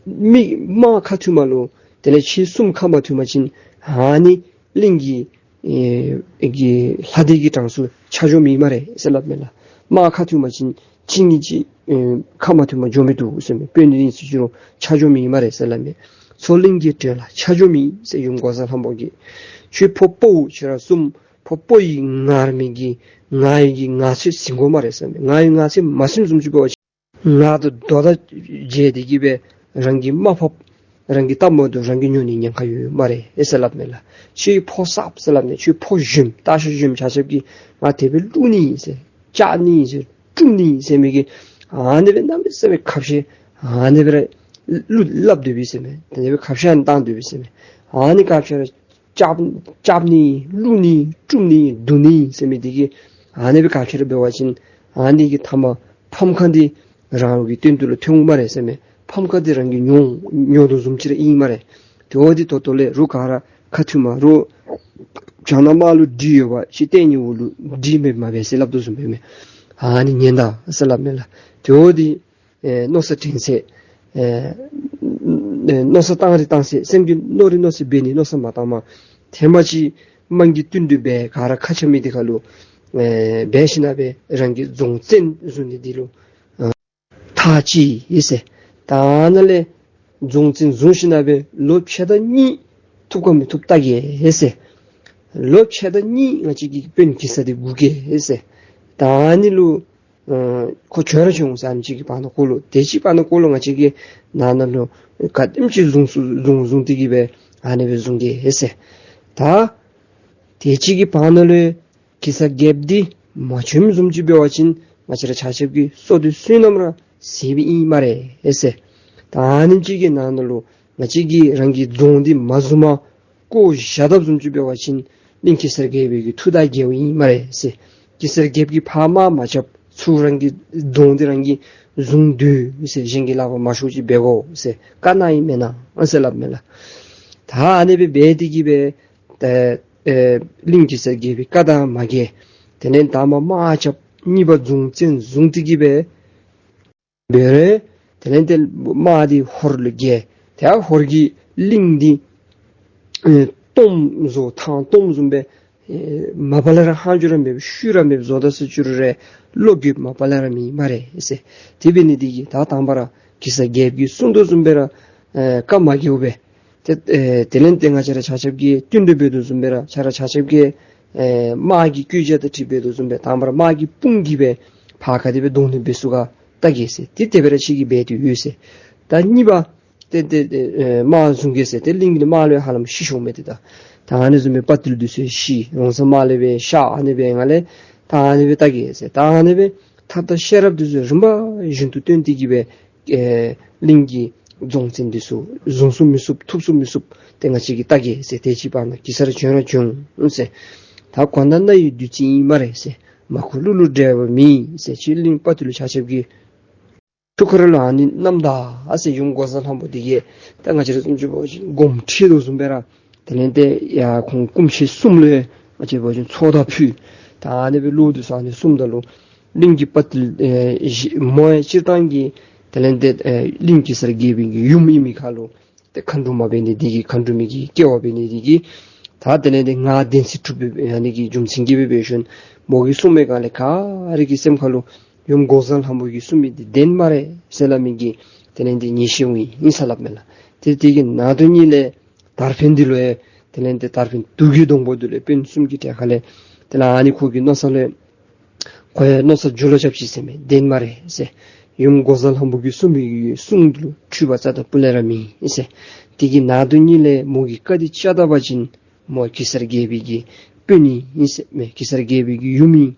མི་དམག་ཁ་མཐུན་མ་ལུ་དེ་ལས་ཁྱེད་གསུམ་ཁ་མ་མཐུན་པ་ཅིན་ཨ་ནི་གླིང་གི་ཨེ་གི་ལྷ་སྡེ་གི་གྲངས་སུ་ཆ་འཇོག་མེད་སྨ་རེ་ཟེར་སླབ་མས་ལགས། དམག་ཁ་མཐུན་པ་ཅིན་གཅིག་གཉིས་ཅིག་ཨེ་ཁ་མ་མཐུན་པར་འགྱོ་མི་བཏུབ་ཟེར་མས། དཔོན་གླིང་ཟེར་ཅི་རུང་ཆ་འཇོག་མེད་སྨ་རེ་ཟེར་སླབ་མས། མཚོ་གླིང་གི་གྲལ་ལ་ཆ་འཇོག་མེད་ཟེར་ཡུམ་འགོག་བཟའ་ལྷ་མོ་གིས། ཁྱོད་ཕོ་སྤོ་བོ་ཁྱོད་ར་བཟུམ་ཕོ་སྤོ་ཡི་ངར་མི་གི་ང་ཡི་གི་ངར་ཚོད་ཟིན་དགོ་སྨ་རེ་ཟེར་མས། ང་ཡི་ངར་ཚོད་མ་ཟིན་བཟུམ་ཅིག་འབད་བ་ཅིན་ང་དང་དོ་ད་བྱས་ཏེ་གི་སྦེ་རང་གི་རྨགཔ་རང་གི་སྟབས་མ་བདེཝ་རང་གིས་ཉོ་ནི་ཉེན་ཁ་ཡོད་སྨ་རེ་ཨེ་ཟེར་སླབ་མས་ལགས། ཁྱོད་ཕོ་གསརཔ་ཟེར་སླབ་ནི་ཁྱོད་ཕོ་གཞོནམ་སྟག་ཤར་གཞོནམ་ཆ་ཁྱབ་ཀྱིས་ང་དེ་སྦེ་བླུག་ནི་ཟེར་བཅག་ནི་ཟེར་བཀྲུ་ནི་ཟེར་མི་གི་ཨ་ནི་སྦེ་གནམ་མེད་ས་མེད་ཁ་བཤད་ཨ་ནི་སྦེ་ར་བླུག་སླབ་སྡོད་པས་ཟེར་མས། དེ་ནི་སྦེ་ཁ་བཤད་ཨ་ནི་བཏང་སྡོད་པས་ཟེར་མས། ཨ་ནི་ཁ་བཤད་ར་རྐྱབ་རྐྱབ་ནི་བླུག་ནི་བཀྲུ་ནི་བརྡུང་ནི་ཟེར་མི་འདི་གིས་ཨ་ནི་སྦེ་ཁ་བཤད་ར་འབད་བ་ཅིན་ཨ་ནི་གི་མཐའ་མ་ཕམ་ཁ་འདི་རང་གི་སྟེང་དུ་ལུ་ཐོན་འོང་སྨ་རེ་ཟེར་མས། ཕམ་ཁ་འདི་རང་གིས་ཉོ་ཉོ་དོ་བཟུམ་ཅིག་ར་ཨིན་སྨ་རེ། དེ་འོ་འདི་ད་ལྟོ་ལས་རོགས་ག་ར་ཁ་ཐུག་མ་རོགས་བྱང་ན་དམག་ལུ་གྲི་ཡོད་པ་ཅིན་ལྟས་ངན་བ་ལུ་གྲི་མེདཔ་མ་འབད་ཟེར་སླབ་དོ་བཟུམ་སྦེ་མས། ཨ་ནི་ཉན་ད་ཟེར་སླབ་མས་ལགས། དེ་འོ་འདི་ཨེ་མནོ་བསམ་དྲན་ཚེ་ཨེ་མནོ་བསམ་བཏང་རེ་བཏང་ཚེ་སེམས་ཀྱིས་མནོ་རེ་མནོ་ཚེ་འབད་ནི་མནོ་བསམ་མ་བཏང་མ་ཐེངས་མ་ཅིག་དམག་གི་སྟེང་དུ་སྦེ་ག་ར་ཁ་འཆམ་མི་འདི་ཁར་ལུ་ཨེ་འབད་ཞིན་ན་སྦེ་རང་གི་རྫོང་བཙན་བཟུང་ནི་འདི་ལུ་ཨ་ཐག་བཅད་ཡི་ཟེར། ད་ནཱ་ལས་རྫོང་བཙན་བཟུང་ཞིན་ན་སྦེ་ལོ་ཕྱེད་དང་གཉིས་ཐུབ་ག་མི་ཐུབ་བལྟ་གེ་ཟེར། ལོ་ཕྱེད་དང་གཉིས་ང་བཅས་ཀྱི་དཔོན་གེ་སར་འདི་སྒུག་གེ་ཟེར། ད་ནི་ལུ་ཨ་ཁོ་བྱོན་ར་བྱོན་འོང་ཟེར། ཨ་ནི་ཅིག་གི་བར་ན་ཁོ་ལུ་དེ་ཅིག་བར་ན་ཁོ་ལུ་ང་བཅས་ཀྱིས་ནཱ་ནཱ་ལུ་ག་དེམ་ཅིག་བཟུང་བཟུང་བཟུང་སྟེ་གི་སྦེ་ཨ་ནི་སྦེ་བཟུང་གེ་ཟེར། ད་དེ་ཅིག་གི་བར་ན་ལུ་གེ་སར་རྒྱལཔོ་འདི་མ་བྱོནམ་བཟུམ་ཅིག་འབད་བ་ཅིན་ང་བཅས་ར་ཆ་ཁྱབ་ཀྱི་སྲོག་འདི་བསོད་ནམས་ར་ཟད་པའི་ཨིན་སྨ་རེ་ཟེར། ད་ཨ་ནེམ་ཅིག་གི་ནང་ན་ལུ་ང་བཅས་ཀྱིས་རང་གི་རྫོང་འདི་མ་བཟུང་མ་བཀོ་བཞག་དཔ་བཟུམ་ཅིག་འབད་བ་ཅིན་གླིང་གེ་སར་རྒྱལ་པོའི་གི་མཐུ་དང་འགལཝ་ཨིན་སྨ་རེ་ཟེར། གེ་སར་རྒྱལཔོ་གིས་ཕར་དམག་མ་རྐྱབ། ཚུར་རང་གི་རྫོང་འདི་རང་གིས་བཟུང་སྡོད་ཟེར། གཞན་གྱི་ལག་པར་མ་ཤོར་ཅིག་འབད་དགོ་ཟེར་བཀའ་གནང་ཡི་མེན་ན་ཨ་ཟེར་སླབ་མས་ལགས། ད་ཨ་ནི་སྦེ་འབད་དེ་གི་སྦེ་ཏེ་ཨེ་གླིང་གེ་སར་རྒྱལ་པོའི་བཀའ་དང་མ་འགལ། དེ་ལས་དང་པ་དམག་རྐྱབ། གཉིས་པ་རྫོང་བཙན་བཟུང་སྟེ་གི་སྦེ་འབད་རུང་དེ་ལས་ཏེ་དམག་འདི་ཧོར་ལུ་རྒྱལ། ཏེ་ཧོར་གྱིས་གླིང་འདི་ཨེ་སྟོངམ་བཟོ་ཐང་སྟོངམ་བཟུམ་སྦེ་ཨེ་མ་པ་ལས་ར་ཧང་ཅུ་ར་མེདཔ་ཤུལ་ར་མེདཔ་བཟོ་ད་ཟེར་ཅི་རུང་ར་བློ་འགྱོད་མ་པ་ལས་ར་མེད་སྨ་རེ་ཟེར། དེ་འབད་ནི་འདི་གིས་ད་དང་པ་ར་གེ་སར་རྒྱལཔོ་གིས་གསུངས་དོ་བཟུམ་སྦེ་ར་ཨེ་བཀའ་མ་འགལཝ་སྦེ་ཏེ་ཨེ་དེ་ལས་ཏེ་ང་བཅས་ར་ཆ་ཁྱབ་ཀྱིས་བསྟུན་གྲོས་འབད་དོ་བཟུམ་སྦེ་ར་ཆ་ར་ཆ་ཁྱབ་ཀྱིས་ཨེ་དམག་གི་བཀོད་རྒྱ་དང་འཁྲིལ་འབད་དོ་བཟུམ་སྦེ་དང་པ་ར་དམག་གི་དཔུང་གིས་སྦེ་ཕར་ག་དེ་སྦེ་གདོང་ལེན་འབད་ཚུགས་ག་བལྟ་གེ་ཟེར། ཏེ་དེ་སྦེ་ར་ཁྱེད་ཀྱིས་འབད་དེ་ཡོད་ཟེར། ད་གཉིས་པ་ཏེ་ཏེ་ཨེ་དམག་བཟུང་གེ་ཟེར། ཏེ་གླིང་གི་དམག་ལུ་ཧ་ལམ་ཤི་སོང་མས། ཏེ་ད་ད་ཨ་ནི་བཟུམ་སྦེ་དཔའ་ཐུལ་འདི་ཚུ་ཤི་རོང་ཚ་དམག་ལས་སྦེ་ཤ་ཨ་ནི་སྦེ་ང་ལས་ད་ཨ་ནི་སྦེ་བལྟ་གེ་ཟེར། ད་ཨ་ནི་སྦེ་ཐབས་དང་ཤེས་རབ་འདི་ཚུ་རིམ་པ་བཞིན་དུ་བཏོན་ཏེ་གི་སྦེ་ཨེ་གླིང་གི་རྫོང་བཙན་འདི་ཚུ་བཟུང་ཚུགས་མི་ཚུགས་ཐུབ་ཚུགས་མི་ཚུགས་ཏེ་ང་བཅས་ཀྱིས་བལྟ་གེ་ཟེར། དེ་ཅིག་བར་ན་གེ་སར་བྱོན་ར་བྱོན་ཟེར། ད་གོ་ན་རྣ་ཡི་བདུད་རྩི་ཨིན་སྨ་རེ་ཟེར། མ་གོ་གླུ་ལུ་འགྲེལ་བ་མེད་ཟེར། ཁྱེད་གླིང་དཔའ་ཐུལ་ཆ་ཁྱབ་ཀྱི་ཐུགས་ཁར་ལུ་ཨ་ནི་བསྣམས་ད་ཨ་ཟེར། ཡུམ་འགོག་བཟའ་ལྷ་མོ་འདི་གིས་ད་ང་བཅས་ར་བཟུམ་ཅིག་འབད་བ་ཅིན་དགོངསམ་ཁྲེལ་དོ་བཟུམ་སྦེ་ར་དེ་ལས་ཏེ་ཡ་ཁོང་སྐུ་མཆེད་གསུམ་ལུ་ང་བཅས་འབད་བ་ཅིན་ཚོགས་བརྡ་ཕུལ། ད་ཨ་ནི་སྦེ་གླུ་འདི་ཚུ་ཨ་ནི་གསུངམ་ད་ལུ་གླིང་གི་དཔའ་ཐུལ་ཨེ་མོ་ཡང་སྤྱིར་བཏང་གི་དེ་ལས་ཏེ་ཨེ་གླིང་གེ་སར་རྒྱལ་པོའི་གི་ཡུམ་ཨིན་མི་ཁར་ལུ་ཏེ་མཁའ་འགྲོ་མ་འབད་ནི་འདི་གིས་མཁའ་འགྲོ་མའི་གི་སྐྱེ་བ་འབད་ནི་འདི་གིས་ད་དེ་ལས་ཏེ་ང་བདེན་ཚིག་གྲུབ་པའི་ཨ་ནི་གི་རྒྱུ་མཚན་གྱིས་སྦེ་འབད་ཞིནམ་མོ་གིས་གསུངས་པའི་སྒང་ལས་ག་ར་གི་སེམས་ཁར་ལུ་ཡུམ་འགོག་བཟའ་ལྷ་མོ་གིས་གསུངས་མི་འདི་བདེན་སྨ་རེ་ཟེར་སླབ་མི་གི་དེ་ལས་ཏེ་ངེས་ཤེས་འོང་ཡི་ཨིན་ཟེར་སླབ་མས་ལགས། ཏེ་དེ་གི་ནང་དོན་ཉིད་ལས་དར་འཕེན་འདི་ལུ་ཡང་དེ་ལས་ཏེ་དར་འཕེན་དུག་གི་སྡོང་པོ་འདི་ལུ་དཔོན་གསུམ་གྱི་གྲལ་ཁ་ལས་དེ་ལས་ཨ་ནི་ཁོ་གི་མནོ་བསམ་ལས་ཁོ་ཡང་མནོ་བསམ་འགྱོད་ལུ་རྐྱབ་ཅི་ཟེར་མས། བདེན་སྨ་རེ་ཟེར། ཡུམ་འགོག་བཟའ་ལྷ་མོ་གིས་གསུངས་མི་གི་གསུང་འདི་ལུ་འཁྲུལ་པ་རྩ་དང་སྤུ་ལས་ར་མེད་ཟེར། དེ་གི་ནང་དོན་ཉིད་ལས་མོ་གིས་བཀའ་འདི་བཅག་ད་པ་ཅིན་མོ་གེ་སར་རྒྱལ་པོའི་གི་དཔོན་ཨིན་ཟེར་མས། གེ་སར་རྒྱལ་པོའི་གི་ཡུམ་ཨིན།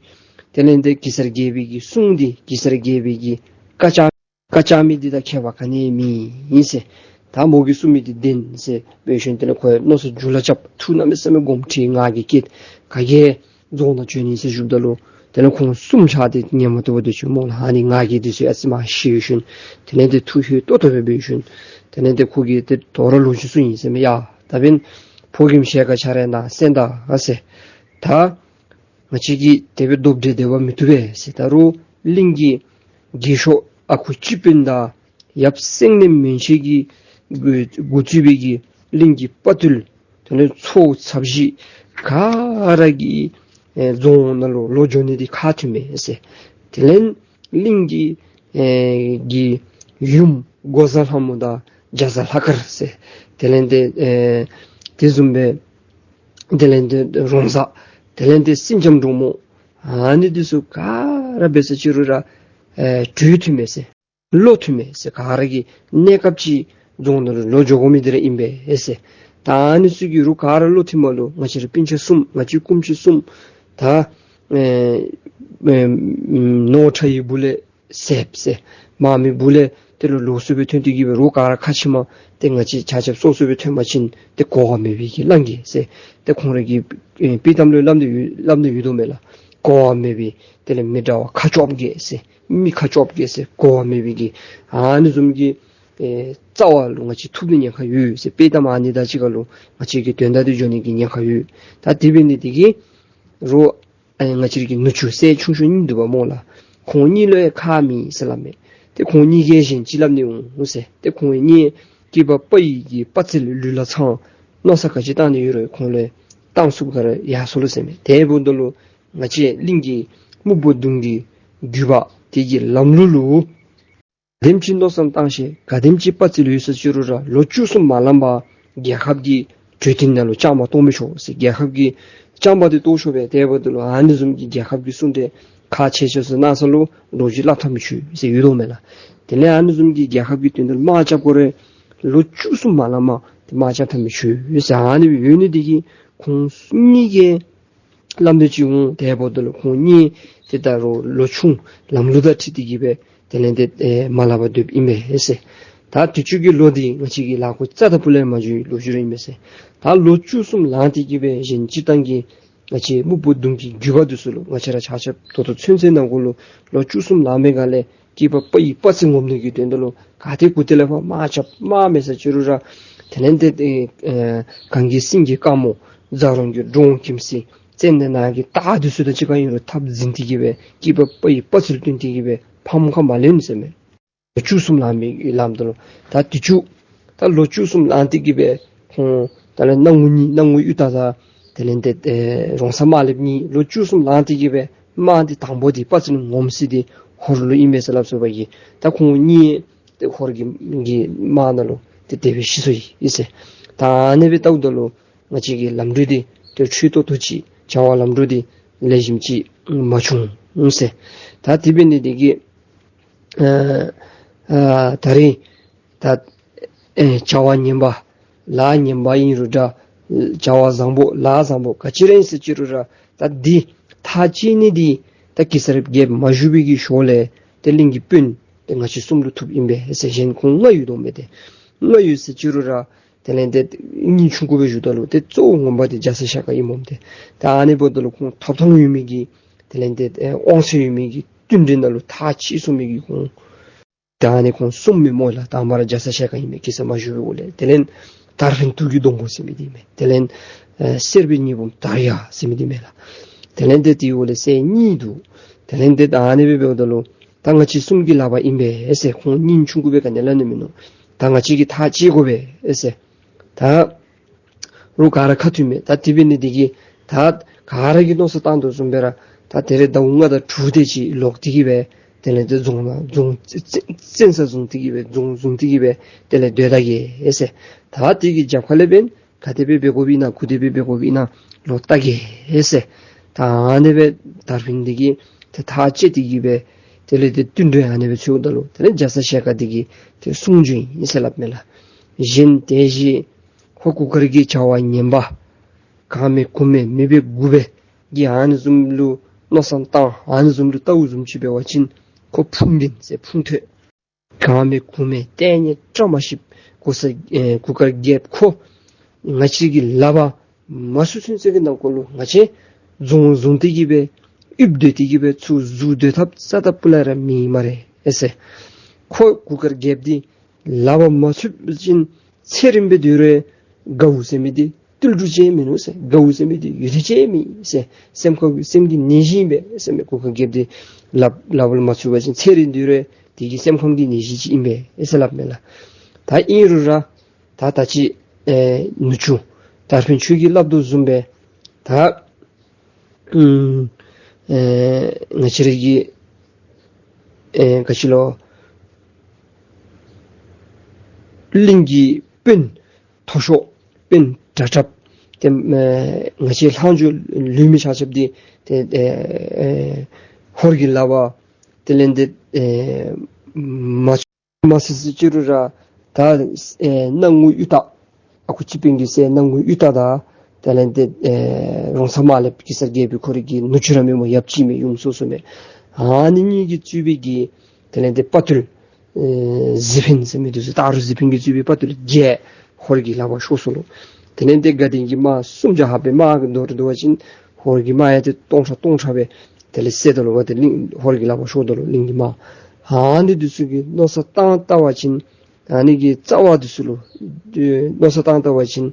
དེ་ལས་ཏེ་གེ་སར་རྒྱལ་པོའི་གི་གསུང་འདི་གེ་སར་རྒྱལ་པོའི་གི་བཀའ་བཅག་བཀའ་བཅག་མི་འདི་དང་ཁྱད་པར་ག་ནི་མེད་ཨིན་ཟེར། ད་མོ་གིས་གསུངས་མི་འདི་བདེན་ཟེར་འབད་ཞིནམ་དེ་ལས་ཁོ་ཡང་མནོ་བསམ་འགྱོད་ལུ་རྐྱབ། ཐུགས་གནམ་མེད་ས་མེད་དགོངསམ་ཁྲེལ། ང་གིས་བསྐྱེད་ག་གིས་རྫོང་ནང་བྱོན་ནི་ཟེར་ཞུཝ་ད་ལུ་དེ་ལས་ཁོང་གསུམ་ཆ་འདི་ཉན་མ་བཏུབ་པར་སྡོད་ཅི་སྨོ་ལགས། ཨ་ནི་ང་གིས་འདི་ཚུ་ཨ་ཙི་མ་ཤེས་ཞིནམ་དེ་ལས་ཏེ་ཐུགས་ཧེ་ཏོག་ཏོ་སྦེ་འབད་ཞིནམ་དེ་ལས་ཏེ་ཁོ་གིས་ཏེ་དོ་རུང་ལོ་རྒྱུས་གསུངས་ཡི་ཟེར་མས། ཡ་ད་འབདན་ཕོ་རྒནམ་ཞལ་དཀར་ཆ་ར་ནཱ་གསན་ད་ཨ་ཟེར། ད་ང་བཅས་ཀྱིས་དེ་སྦེ་རྡོབ་འདྲེ་སྡེ་བ་མི་བཏུབ་པས་ཟེར། ད་རུང་གླིང་གི་རྒས་ཤོས་ཨ་ཁུ་སྤྱི་དཔོན་དང་ཡབ་སེང་བློན་མན་ཆད་ཀྱིས་འགོ་འགོ་བཙུགས་པའི་གི་གླིང་གི་དཔའ་ཐུལ་དེ་ལས་ཚོ་ཚབ་ཞིག་ག་ར་གིས་ཨེ་རྫོང་ནང་ལུ་ལོག་འགྱོ་ནི་འདི་ཁག་ཐུག་མས་ཟེར། དེ་ལས་གླིང་གི་ཨེ་གི་ཡུམ་འགོག་བཟའ་ལྷ་མོ་དང་རྒྱ་བཟའ་ལྷ་དཀར་ཟེར། དེ་ལས་ཏེ་ཨེ་དེ་བཟུམ་སྦེ་ དེ་ལས་ཏེ་རོང་བཟའ། དེ་ལས་ཏེ་སེང་ལྕམ་འབྲུག་མོ། ཨ་ནི་འདི་ཚུ་ག་ར་འབད་ས་ཅི་རུང་ར་ཨེ་གྲོས་མཐུན་མས་ཟེར། བློ་མཐུན་མས་ཟེར། ག་ར་གི་གནས་སྐབས་ཅིག་རྫོང་ནང་ལུ་ལོག་འགྱོ་དགོ་མི་འདི་ར་ཨིན་པས་ཟེར། ད་ཨ་ནི་ཚུ་གིས་རོགས་ག་ར་བློ་མཐུན་མ་ལུ་ང་བཅས་ར་སྤུན་ཆ་གསུམ་ང་བཅས་སྐུ་མཆེད་གསུམ་ད་ཨེ་ཨེ་ནོར་ཁྲ་ཡི་སྦུག་ལས་ཟད་ཟེར། མ་མི་སྦུག་ལས་དེ་ལུ་ལོགས་སུ་སྦེ་ཐོན་ཏེ་གི་སྦེ་རོགས་ག་ར་ཁ་ཕྱེ་མ་ཏེ་ང་བཅས་ཆ་ཁྱབ་སོ་སོ་སྦེ་ཐོན་པ་ཅིན་ཏེ་གོ་བ་མེད་པའི་གི་ལང་གི་ཟེར། ཏེ་ཁོང་ར་གི་ཨེ་དཔྱེ་གཏམ་ལུ་སླབ་ནི་ཡོད་སླབ་ནི་ཡོད་དོ་མས་ལགས། གོ་བ་མེད་པའི་དེ་ལས་མི་དྲག་པ་ཁ་བཅོ་བརྒྱད་ཟེར། མི་ཁ་བཅོ་བརྒྱད་ཟེར། གོ་བ་མེད་པའི་གི་ཨ་ནི་བཟུམ་གྱི་ཨེ་རྩ་བ་ལུ་ང་བཅས་ཐུག་ནི་ཉེན་ཁ་ཡོད་ཟེར། དཔྱེ་གཏམ་ཨ་ནི་དང་གཅིག་ཁར་ལུ་ང་བཅས་ཀྱི་དོན་དག་འདི་འགྱོ་ནི་གི་ཉེན་ཁ་ཡོད། ད་དེ་འབད་ནི་འདི་གིས་རོགས་ཨ་ང་བཅས་ཀྱི་ནུ་གཅུང་སྲས་ཆུང་ཤོས་གཉིས་འདུག་པ་སྨོ་ལགས། ཁོང་གཉིས་ལུ་ཡང་ཁག་མེད་ཟེར་སླབ་མས། ཏེ་ཁོང་གཉིས་ཀྱིས་གཞན་ཅིག་སླབ་ནི་འོང་ཟེར། ཏེ་ཁོང་གཉིས་སྐྱེས་པ་ཕ་ཡི་གི་དཔའ་རྩལ་ལུས་ལ་ཚང་། མནོ་བསམ་ག་ཅི་བཏང་ནི་ཡོད་རུང་ཁོང་ལུ་བཏང་ཚུགསཔ་ག་ར་ཡར་སོང་ལོ་ཟེར་མས། དེ་འབདཝ་ད་ལུ་ང་བཅས་གླིང་གི་སྨུག་པོ་གདོང་གི་རྒྱུད་པ་དེ་གི་ལམ་ལུགས་ལུ་ག་དེམ་ཅིག་མནོ་བསམ་བཏང་ཤེས། ག་དེམ་ཅིག་དཔའ་རྩལ་ཡོད་ཟེར་ཅི་རུང་ར་ལོ་བཅུ་གསུམ་མ་ལང་པར་རྒྱལ་ཁབ་ཀྱི་གྲོས་བསྟུན་ནང་ལུ་བཅའ་མར་གཏོགས་མི་ཆོག་ཟེར། རྒྱལ་ཁབ་ཀྱི་བཅའ་མར་འདི་གཏོགས་ཆོག་པས། དེ་འབདཝ་ད་ལུ་ཨ་ནི་བཟུམ་གྱི་རྒྱལ་ཁབ་ཀྱི་གསུང་གྲོས་ཁག་ཆེ་ཆེ་ཟེར་གནང་ས་ལུ་ལོ་རྒྱུས་སླབ་ཐབས་མི་ཆོག་ཟེར་ཡོད་དོ་མས་ལགས། དེ་ལས་ཨ་ནི་བཟུམ་གྱི་རྒྱལ་ཁབ་ཀྱི་དོན་དུ་དམག་རྐྱབ་དགོ་རུང་ལོ་བཅུ་གསུམ་མ་ལང་པར་ཏེ་དམག་རྐྱབ་ཐབས་མི་ཆོག་ཟེར། ཨ་ནི་སྦེ་ཡོད་ནི་འདི་གིས་ཁོང་གཉིས་ཀྱིས་སླབ་དོ་ཅིག་འོང་། དེ་འབདཝ་ད་ལུ་ཁོང་གཉིས་ཏེ་ད་རུང་ལོ་ཆུང་ལམ་ལུགས་དང་འཁྲིལ་ཏེ་གི་སྦེ་དེ་ལས་ཏེ་ཨེ་མ་ལང་པར་སྡོདཔ་ཨིན་པས་ཟེར། ད་དུས་ཅི་གི་ལོ་འདི་ང་བཅས་ཀྱི་ལག་ཁུ་རྩ་དང་སྤུ་ལས་མ་འགྱོ་བའི་ལོ་རྒྱུས་ར་ཨིན་པས་ཟེར། ད་ལོ་བཅུ་གསུམ་ལང་སྟེ་གི་སྦེ་གཞན་སྤྱིར་བཏང་གི་ང་བཅས་སྨུག་པོ་གདོང་གི་རྒྱུད་པ་འདི་ཚུ་ལུ་ང་བཅས་ར་ཆ་ཁྱབ་ད་ལྟོ་ཚུན་ཚོད་ནང་འཁོད་ལུ་ལོ་བཅུ་གསུམ་ལང་པའི་སྒང་ལས་སྐྱེས་པ་ཕ་ཡི་དཔའ་རྩལ་ངོམ་ནི་གི་དོན་དུ་ལུ་ག་ཏེ་གུ་ཏེ་ལས་ཕར་དམག་རྐྱབ། དམག་མེད་ཟེར་ཅི་རུང་ར་དེ་ལས་ཏེ་ཨེ་གངས་ཀྱི་སེང་གེ་དཀར་མོ་རྫ་རོང་གི་འབྲོང་ཁྱིམ་སྲིད་བཙན་ནང་གི་སྟག་འདི་ཚུ་དང་གཅིག་ཁར་ཨིན་རུང་འཐབ་འཛིང་སྟེ་གི་སྦེ་སྐྱེས་པ་ཕ་ཡི་དཔའ་རྩལ་སྟོན་ཏེ་གི་སྦེ་ཕམ་ཁ་མ་ལེན་ཟེར་མས། ལོ་བཅུ་གསུམ་ལང་པའི་ལམ་དུ་ལུ་ད་དུས་ཅི་ད་ལོ་བཅུ་གསུམ་ལང་སྟེ་གི་སྦེ་ཁོང་ད་ལས་སྣང་ངུ་གཉིས་སྣང་ངུ་གཡུ་སྟག་དང་དེ་ལས་ཏེ་ཨེ་རོང་ཚ་དམར་ལེབ་གཉིས་ལོ་བཅུ་གསུམ་ལང་སྟེ་གི་སྦེ་དམག་འདི་དང་པོ་འདི་དཔའ་རྩལ་ངོམ་ས་འདི་ཧོར་ལུ་ཨིན་པས་ཟེར་སླབ་སོང་པ་ཡི། ད་ཁོང་གཉིས་ཏེ་ཧོར་གྱི་གི་དམག་ནང་ལུ་ཏེ་དེ་སྦེ་ཤི་སོང་ཡི་ཟེར། ད་ཨ་ནི་སྦེ་ལྟཝ་ད་ལུ་ང་བཅས་ཀྱི་ལམ་འགྲོ་འདི་ཏེ་འཕྲོ་ཏོག་ཏོ་ཅིག་བྱ་བ་ལམ་འགྲོ་འདི་ལེགས་ཤོམ་ཅིག་མ་བྱུང་ཟེར། ད་དེ་འབད་ནི་འདི་གིས་ཨ་ཨ་ད་རིས་ད་ཨེ་བྱ་བ་ངན་པ་ལཱ་ངན་པ་ཨིན་རུང་འདྲ། བྱ་བ་བཟང་པོ་ལཱ་བཟང་པོ་ག་ཅི་ར་ཨིན་ཟེར་ཅི་རུང་ར་ད་འདི་ཐག་བཅད་ནི་འདི་ད་གེ་སར་རྒྱལཔོ་མ་བཞུགས་པའི་གི་ཞོར་ལས་ཏེ་གླིང་གི་དཔོན་ཏེ་ང་བཅས་གསུམ་ལུ་ཐུགཔ་ཨིན་པས་ཟེར། གཞན་ཁོང་ལྔ་ཡོད་དོ་མས། ཏེ་ལྔ་ཡོད་ཟེར་ཅི་རུང་ར་དེ་ལས་ཏེ་སྙིང་ཆུང་ཀུ་སྦེ་བཞུགས་ད་ལུ་ཏེ་གཙོ་བོ་ངོ་མ་འདི་རྒྱ་ཚ་ཞལ་དཀར་ཨིན་སྨོ། ཏེ་ད་ཨ་ནི་འབདཝ་ད་ལུ་ཁོང་ཐོབ་ཐང་ཡོད་མི་གི་དེ་ལས་ཏེ་ཨེ་དབང་ཚད་ཡོད་མི་གི་བསྟུན་གྲོས་ནང་ལུ་ཐག་བཅད་སོང་མི་གི་ཁོང་ད་ཨ་ནི་ཁོང་གསུམ་མེན་སྨོ་ལགས། དང་པ་ར་རྒྱ་ཚ་ཞལ་དཀར་ཨིན་མས། གེ་སར་མ་བཞུགས་པའི་འོག་ལས། དེ་ལས་དར་འཕེན་དུག་གི་སྡོང་པོ་ཟེར་མི་འདི་ཨིན་མས། དེ་ལས་ཨེ་གསེར་པའི་སྙིང་འབུམ་དར་ཡག་ཟེར་མི་འདི་ཨིན་མས་ལགས། དེ་ལས་ཏེ་དེའི་འོག་ལས་སྲས་གཉིས་འདུག། དེ་ལས་ཏེ་ད་ཨ་ནི་སྦེ་འབདཝ་ད་ལུ་ད་ང་བཅས་གསུམ་གྱི་ལག་པར་ཨིན་པས་ཟེར། ཁོང་སྙིང་ཆུང་ཀུ་སྦེ་ག་ནི་སླབ་ནི་མིན་ནུག། ད་ང་བཅས་ཀྱིས་ཐག་བཅད་དགོ་པས་ཟེར། ད་རོགས་ག་ར་ཁ་མཐུན་མས། ད་དེ་འབད་ནི་འདི་གིས་ད་ག་ར་གིས་མནོ་བསམ་བཏང་དོ་བཟུམ་སྦེ་ར་ད་དེ་རེ་ཟླཝ་ལྔ་དང་དྲུག་དེ་ཅིག་ལོག་སྟེ་གི་སྦེ་དེ་ལས་ཏེ་རྫོང་ནང་རྫོང་བཙན་བཙན་ས་བཟུང་སྟེ་གི་སྦེ་རྫོང་བཟུང་སྟེ་གི་སྦེ་དེ་ལས་སྡོད་ད་གེ་ཟེར། ད་དེ་གི་རྒྱབ་ཁ་ལས་འབདན་ག་དེ་སྦེ་འབད་དགོཔ་ཨིན་ན་གུ་དེ་སྦེ་འབད་དགོཔ་ཨིན་ན་ལོག་བལྟ་གེ་ཟེར། ད་ཨ་ནི་སྦེ་དར་འཕེན་འདི་གིས་ཏེ་ཐག་བཅད་དེ་གི་སྦེ་དེ་ལས་ཏེ་བསྟུན་གྲོས་ཨ་ནི་སྦེ་ཚུད་ད་ལུ་དེ་ལས་རྒྱ་ཚ་ཞལ་དཀར་འདི་གིས་ཏེ་གསུང་བྱོན་ཡི་ཟེར་སླབ་མས་ལགས། གཞན་དེ་བཞིན་ཁོ་གུར་དཀར་གྱི་བྱ་བ་ངན་པ་གང་མེད་གུང་མེད་མེད་པའི་དགུ་པའི་གི་ཨ་ནི་བཟུམ་ལུ་མནོ་བསམ་བཏང་ཨ་ནི་བཟུམ་ལུ་ལྟཝ་བཟུམ་ཅིག་འབད་བ་ཅིན་ཁོ་ཕུང་འདྲེན་ཟེར་ཕུང་ཐོད། གང་མེད་གུང་མེད་ལྟས་ངན་བཀྲ་མ་ཤིསཔ་གུར་ས་ཨེ་གུར་དཀར་རྒྱལཔོ་ཁོ་ང་བཅས་ཀྱི་ལག་པར་མ་ཚུད་ཚུན་ཚོད་ཀྱི་ནང་འཁོད་ལུ་ང་བཅས་རྫོང་བཟུང་སྟེ་གི་སྦེ་ཡུདཔ་སྡོད་དེ་གི་སྦེ་ཚུར་ཟུར་སྡོད་ཐབས་རྩ་དང་སྤུ་ལས་ར་མེད་སྨ་རེ་ཨེ་ཟེར། ཁོ་གུར་དཀར་རྒྱལཔོ་འདི་ལག་པར་མ་ཚུད་པ་ཅིན་ཚེ་རིངམོ་སྦེ་སྡོད་རུང་དགའཝ་ཟེར་མི་འདི་ཏིལ་འབྲུ་ཅིག་མིན་ནུག་ཟེར། དགའཝ་ཟེར་མི་འདི་ཡོད་དེ་ཅིག་མེད་ཟེར། སེམས་ཁམས་སེམས་ཀྱི་ནད་གཞི་ཨིན་པས་ཟེར་མས། གུར་དཀར་རྒྱལཔོ་འདི་ལག་ལག་པར་མ་ཚུད་པ་ཅིན་ཚེ་རིང་སྡོད་རུང་དེ་གི་སེམས་ཁམས་ཀྱི་ནད་གཞི་ཅིག་ཨིན་པས་ཟེར་སླབ་མས་ལགས། ད་ཨིན་རུང་ར་ད་ད་ཅི་ཨེ་ནུ་གཅུང་དར་འཕེན་ཁྱོད་ཀྱིས་སླབ་དོ་བཟུམ་སྦེ་ད་ཨུམ་ཨེ་ང་བཅས་ར་གི་ཨེ་ག་ཅི་ལོ་གླིང་གི་དཔོན་མཐོ་ཤོས་དཔོན་དྲག་དྲགཔ་ ཏེ་ཨེ་ང་བཅས་ལྷག་འཕྲོ་ལུས་མི་ཆ་ཁྱབ་འདི་ཏེ་ཨེ་ཨེ་ཧོར་གྱི་ལག་པར་དེ་ལས་ཏེ་ཨེ་མ་མ་ཚུད་ཅི་རུང་ར་ད་ཨེ་སྣང་ངུ་གཡུ་སྟག་ཨ་ཁུ་སྤྱི་དཔོན་གྱི་སྲས་སྣང་ངུ་གཡུ་སྟག་དང་དེ་ལས་ཏེ་ཨེ་རོང་ཚ་དམར་ལེབ་གེ་སར་རྒྱལ་པོའི་ཁོ་རའི་གི་ནུ་གཅུང་ར་མེན་མོ་ཡབ་གཅིག་མས། ཡུམ་སོ་སོ་མས། ཨ་ནི་གཉིས་ཀྱིས་གཙོས་པའི་གི་དེ་ལས་ཏེ་དཔའ་རྟུལ་ཨེ་གཟིག་འཕེན་ཟེར་མི་འདི་ཚུ་སྟག་རོང་གཟིག་འཕེན་གྱིས་གཙོས་པའི་དཔའ་རྟུལ་བརྒྱད་ཧོར་གྱི་ལག་པར་ཤོར་སོ་ལོ། དེ་ལས་ཏེ་དགའ་ལྡན་གྱི་དམག་སུམ་བརྒྱ་ལྷག་པའི་དམག་གི་མདོ་རུ་བསྡུ་བ་ཅིན་ཧོར་གྱི་དམག་ཡང་ཏེ་སྟོང་ཕྲག་སྟོང་ཕྲག་སྦེ་དེ་ལས་བསད་དོ་ལོ་བ། ཏེ་གླིང་ཧོར་གྱི་ལག་པར་ཤོར་དོ་ལོ་གླིང་གི་དམག། ཨ་ནི་འདི་ཚུ་གི་མནོ་བསམ་བཏང་བལྟ་བ་ཅིན་ཨ་ནི་གི་རྩ་བ་འདི་ཚུ་ལུ་མནོ་བསམ་བཏང་བལྟ་བ་ཅིན་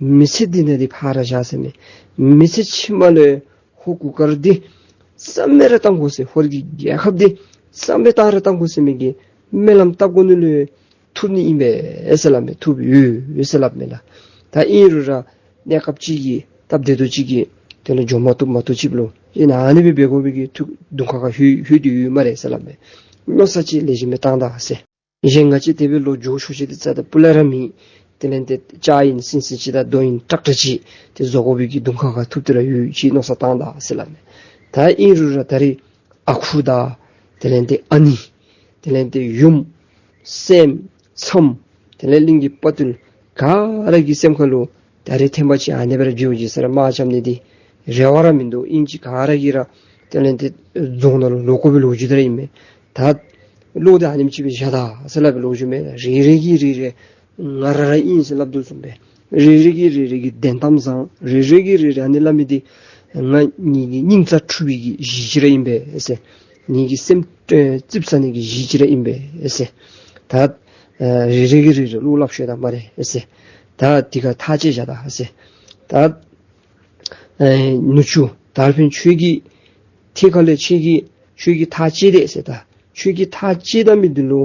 མི་ཚེ་འདི་ནང་འདི་ཕར་བཞག་ཟེར་མས། མི་ཚེ་ཕྱི་མ་ལུ་ཧོར་གུར་དཀར་འདི་རྩ་མེད་ར་བཏང་དགོ་ཟེར། ཧོར་གྱི་རྒྱལ་ཁབ་འདི་རྩ་མེད་བཏང་ར་བཏང་དགོ་ཟེར་མི་གི་སྨོན་ལམ་བཏབ་དགོ་ནི་ལུ་ཐུག་ནི་ཨིན་པས་ཟེར་སླབ་མས། ཐུགཔ་ཡོད་ཟེར་སླབ་མས་ལགས། ད་ཨིན་རུང་ར་གནས་སྐབས་ཅིག་གི་སྟབས་བདེ་ཏོག་ཅིག་གིས་དེ་ལུ་འགྱོ་མ་བཏུབ་མ་བཏུབ་ཅིག་ལུ་ཨིན་ན་ཨ་ནི་སྦེ་འབད་དགོ་པའི་གི་ཐུག་གདོང་ཁ་ཁར་ལྷོད་ལྷོད་དེ་ཡོད་སྨ་རེ་ཟེར་སླབ་མས། མནོ་བསམ་ཅིག་ལེགས་ཤོམ་སྦེ་བཏང་ད་ཟེར། གཞན་ང་བཅས་དེ་སྦེ་ལོག་འགྱོ་ཆོག་ཆེ་འདི་རྩ་དང་སྤུ་ལས་ར་མེད། དེ་ལས་ཏེ་ལྕགས་ཨིན་སིང་སིང་ཅིག་དང་རྡོ་ཨིན་ཀྲག་ཀྲ་ཅིག་ཏེ་བཟོ་དགོ་པའི་གི་གདོང་ཁ་ཁར་ཐུག་སྟེ་ར་ཡོད་ཅིག་མནོ་བསམ་བཏང་ད་ཟེར་སླབ་མས། ད་ཨིན་རུང་ར་ད་རེས་ཨ་ཁུ་དང་དེ་ལས་ཏེ་ཨ་ནེ་དེ་ལས་ཏེ་ཡུམ་སྲསམོ་མཚམས་དེ་ལས་གླིང་གི་དཔའ་རྟུལ་ག་ར་གི་སེམས་ཁ་ལུ་ད་རེས་ཐེངས་པ་ཅིག་ཨ་ནི་སྦེ་ར་འགྱོ་བ་ཅིན་ཟེར་ར་དམག་རྐྱབ་ནི་འདི་རེ་བ་ར་མིན་འདུག། ཨིན་ཅི་ག་ར་གིས་ར་དེ་ལས་ཏེ་རྫོང་ནང་ལུ་ལོག་དགོ་པའི་ལོ་རྒྱུས་དེ་ར་ཨིན་མས། ད་བློ་འདི་ཨ་ནེམ་ཅིག་སྦེ་བཞག་ད་ཟེར་སླབ་པའི་ལོ་རྒྱུས་མས། རེ་རེ་གིས་རེ་རེ་ང་ར་ར་ཨིན་ཟེར་སླབ་དོ་བཟུམ་སྦེ་རེ་རེ་གིས་རེ་རེ་གིས་བདེན་གཏམ་བཟང་། རེ་རེ་གིས་རེ་རེ་ཨ་ནི་སླབ་མི་འདི་ང་ངེ་གི་སྙིང་རྩ་འཁྲུགས་པའི་གི་གཞི་ཅིག་ར་ཨིན་པས་ཟེར། ངེ་གི་སེམས་ཨེ་ཙིགཔ་ཟ་ནི་གི་གཞི་ཅིག་ར་ཨིན་པས་ཟེར། ད་ཨེ་རེ་རེ་གིས་རེ་རེ་བློ་སླབ་ཤོག་ད་སྨ་རེ་ཟེར། ད་འདི་ཁར་ཐག་བཅད་བཞག་ད་ཟེར། ད་ཨེ་ནུ་གཅུང་དར་འཕེན་ཁྱོད་ཀྱི་ཐད་ཁ་ལས་ཁྱོད་ཀྱི་ཁྱོད་ཀྱིས་ཐག་བཅད་དེ་ཟེར། ད་ཁྱོད་ཀྱིས་ཐག་བཅད་ད་མི་འདི་ལུ་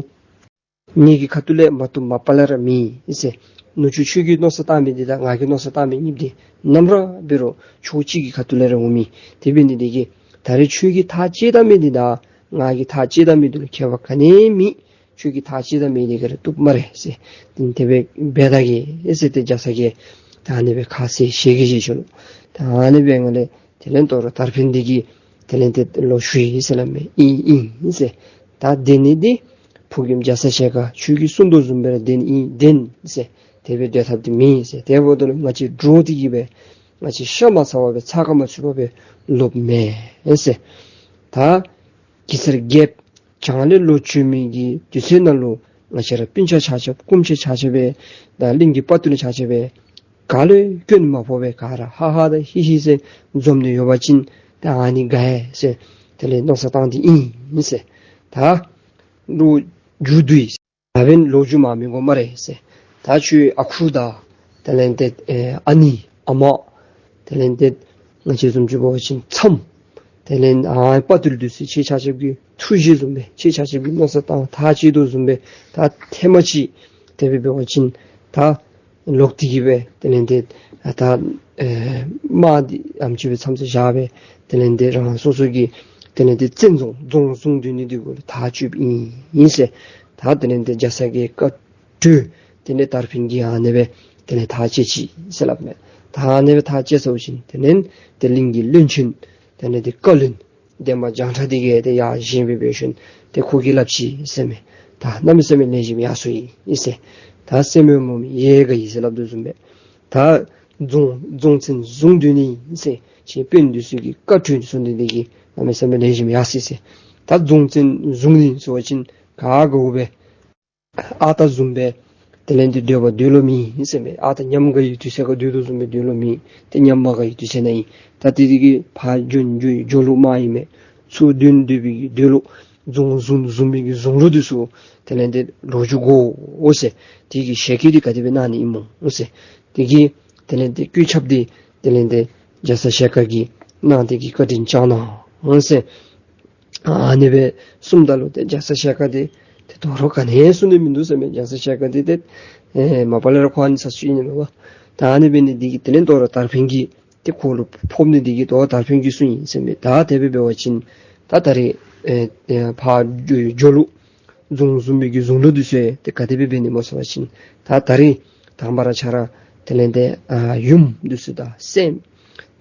ངེ་གི་ཁ་ཐུག་ལས་མ་བཏུབ་མ་པ་ལས་ར་མེད་ཟེར། ནུ་གཅུང་ཁྱོད་ཀྱིས་མནོ་བསམ་བཏང་མི་འདི་དང་ང་གིས་མནོ་བསམ་བཏང་མི་གཉིས་འདི་ནམ་ར་འབད་རུང་ཕྱོགས་གཅིག་གི་ཁ་ཐུག་ལས་ར་འོང་མི། དེ་འབད་ནི་འདི་གིས་ད་རེས་ཁྱོད་ཀྱིས་ཐག་བཅད་ད་མི་འདི་དང་ང་གིས་ཐག་བཅད་ད་མི་འདི་ལུ་ཁྱད་པར་ག་ནི་མེད། ཁྱོད་ཀྱིས་ཐག་བཅད་ད་མི་འདི་ག་ར་བཏུབ་སྨ་རེ་ཟེར། དེ་དེ་སྦེ་འབད་ད་གེ་ཟེར་ཏེ་རྒྱ་ཚ་གིས་ད་ཨ་ནི་སྦེ་ཁ་གསལ་ཞལ་གྱིས་བཞེས་ཞུ་ལོ། ད་ཨ་ནི་སྦེ་ང་ལས་དེ་ལས་དོ་རུང་དར་འཕེན་འདི་གིས་དེ་ལས་ཏེ་ལོག་ཞུ་ཡི་ཟེར་སླབ་མས། ཨིན་ཨིན་ཟེར། ད་དེ་ནི་འདི་ཕོ་རྒནམ་རྒྱ་ཚ་ཞལ་དཀར་ཁྱོད་ཀྱིས་གསུང་དོ་བཟུམ་སྦེ་ར་བདེན་ཨིན་བདེན་ཟེར། དེ་སྦེ་སྡོད་ཐབས་འདི་མེད་ཟེར། དེ་འབདཝ་ད་ལུ་ང་བཅས་འདྲོག་སྟེ་གིས་སྦེ་ང་བཅས་ཤ་མ་ཚ་བར་སྦེ་ཚ་ཁ་མ་ཚུད་པར་སྦེ་ལོགཔ་མས་ཟེར། ད་གེ་སར་རྒྱལཔོ་བྱང་ལས་ལོག་བྱོན་མི་གི་དུས་ཚོད་ནང་ལུ་ང་བཅས་ར་སྤུན་ཆ་ཆ་ཁྱབ་སྐུ་མཆེད་ཆ་ཁྱབ་སྦེ་དང་གླིང་གི་དཔའ་རྟུལ་ཆ་ཁྱབ་སྦེ་ག་ལུ་སྐྱོན་མ་ཕོག་པར་ག་ར་ཧ་ཧ་དང་ཧི་ཧི་ཟེར་འཛོམས་ཏེ་ཡོད་པ་ཅིན་ད་ཨ་ནི་དགའ་ཡི་ཟེར། དེ་ལས་མནོ་བསམ་བཏང་སྟེ་ཨིན་ཟེར། ད་ལོག་རྒྱུག་སྡོད་ཡི། ད་འབདན་ལོག་རྒྱུག་མ་མི་དགོ་སྨ་རེ་ཟེར། ད་ཁྱོད་ཨ་ཁུ་དང་དེ་ལས་ཏེ་ཨེ་ཨ་ནེ་ཨ་མ་དེ་ལས་ཏེ་ང་བཅས་བཟུམ་ཅིག་འབད་བ་ཅིན་མཚམས་དེ་ལས་ཨ་དཔའ་རྟུལ་འདི་ཚུ་ཁྱེད་ཆ་ཁྱབ་ཀྱི་ཐུགས་བཞེད་བཟུམ་སྦེ་ཁྱེད་ཆ་ཁྱབ་ཀྱི་མནོ་བསམ་བཏང་ཐག་བཅད་དོ་བཟུམ་སྦེ་ད་ཐེངས་མ་ཅིག་དེ་སྦེ་འབད་བ་ཅིན་ད་ལོག་སྟེ་གིས་སྦེ་དེ་ལས་ཏེ་ད་ཨེ་དམག་འདི་ཨེམ་ཅིག་སྦེ་མཚམས་སུ་བཞག་སྦེ་དེ་ལས་ཏེ་རང་སོ་སོ་གི་དེ་ལས་ཏེ་བཙན་རྫོང་རྫོང་བཟུང་སྡོད་ནི་འདི་གུ་ལུ་ཐག་བཅདཔ་ཨིན་ཟེར། ད་དེ་ལས་ཏེ་རྒྱ་ཚ་གི་བཀའ་གྲོས་དེ་ལས་དར་འཕེན་གྱིས་ཨ་ནི་སྦེ་དེ་ལས་ཐག་བཅད་ཅི་ཟེར་སླབ་མས། ད་ཨ་ནི་སྦེ་ཐག་བཅད་ཚརཝ་ཅིག་དེ་ལས་ཏེ་གླིང་གི་བློན་ཆེན་དེ་ལས་ཏེ་བཀའ་བློན་འདན་མ་བྱང་ཁྲ་འདི་གིས་ཏེ་ཡར་བཞེངས་སྦེ་འབད་ཞིནམ་ཏེ་ཁོ་གིས་སླབ་ཅི་ཟེར་མས། ད་གནམ་མེད་ས་མེད་ལེགས་ཤོམ་ཡར་སོང་ཡི་ཟེར། ད་སེམས་མེད་མོ་མེད་ཡལ་ག་ཡི་ཟེར་སླབ་དོ་བཟུམ་སྦེ། ད་རྫོང་རྫོང་བཙན་བཟུང་སྡོད་ནི་ཟེར་ཁྱེད་དཔོན་འདི་ཚུ་གི་བཀའ་གྲོས་འདི་ཚུ་འདི་འདི་གིས་གནམ་མེད་ས་མེད་ལེགས་ཤོམ་ཡར་སོང་ཡི་ཟེར། ད་རྫོང་བཙན་བཟུང་ནི་ཟེར་བ་ཅིན་ག་དགའཝ་སྦེ་ཨ་རྟག་བཟུམ་སྦེ་དེ་ལས་ཏེ་སྡོད་པར་སྡོད་ལོང་མེད་ཟེར་མས། ཨ་རྟག་ཉམས་དགའ་བའི་དུས་ཚོད་ཁར་སྡོད་དོ་བཟུམ་སྦེ་སྡོད་ལོང་མེད། ཏེ་ཉམས་མ་དགའ་བའི་དུས་ཚོད་ནང་ཨིན། ད་དེ་དེ་གིས་ཕར་བྱོན་འགྱོ་འགྱོ་ལོང་མ་ཨིན་མས། ཚུར་སྡོད་སྡོད་པའི་གི་སྡོད་ལོང་རྫོང་བཟུང་བཟུང་བའི་གི་བཟུང་ལོང་འདི་ཚུ་དེ་ལས་ཏེ་ལོག་འགྱོ་དགོ་ཟེར། དེ་གི་ཞལ་བཀོད་འདི་ག་དེ་སྦེ་གནང་ནི་ཨིན་མོ་ཟེར། དེ་གི་དེ་ལས་ཏེ་བཀོད་ཁྱབ་འདི་དེ་ལས་ཏེ་རྒྱ་ཚ་ཞལ་དཀར་གྱིས་གནང་སྟེ་གི་བཀའ་དྲིན་བསྐྱང་གནང་ཟེར། ཨ་ནི་སྦེ་གསུངམ་ད་ལུ་ཏེ་རྒྱ་ཚ་ཞལ་དཀར་འདི་ཏེ་དོ་རུང་ག་ནི་གསུང་ནི་མིན་འདུག་ཟེར་མས། རྒྱ་ཚ་ཞལ་དཀར་འདི་ཏེ་ཨེ་མ་པ་ལས་ར་ཁོ་ཨ་ནི་ཚ་སུ་ཨིན་ནི་མས་པ། ད་ཨ་ནི་འབད་ནི་འདི་གིས་དེ་ལས་དོ་རུང་དར་འཕེན་གྱིས་ཏེ་ཁོ་ལུ་ཕོག་ནི་འདི་གིས་དོ་རུང་དར་འཕེན་གྱིས་གསུངས་ཡི་ཟེར་མས། ད་དེ་སྦེ་འབད་བ་ཅིན་ད་ད་རེས་ཨེ་ཨེ་ཕར་འགྱོ་འགྱོ་ལོང་རྫོང་བཟུང་བའི་གི་བཟུང་ལོང་འདི་ཚུ་ཏེ་ག་དེ་སྦེ་འབད་ནི་སྨོ་ཟེར་བ་ཅིན་ད་ད་རེས་དང་པ་ར་ཁྱོད་ར་ དེ་ལས་ཏེ་ཨ་ཡུམ་འདི་ཚུ་དང་སྲསམོ།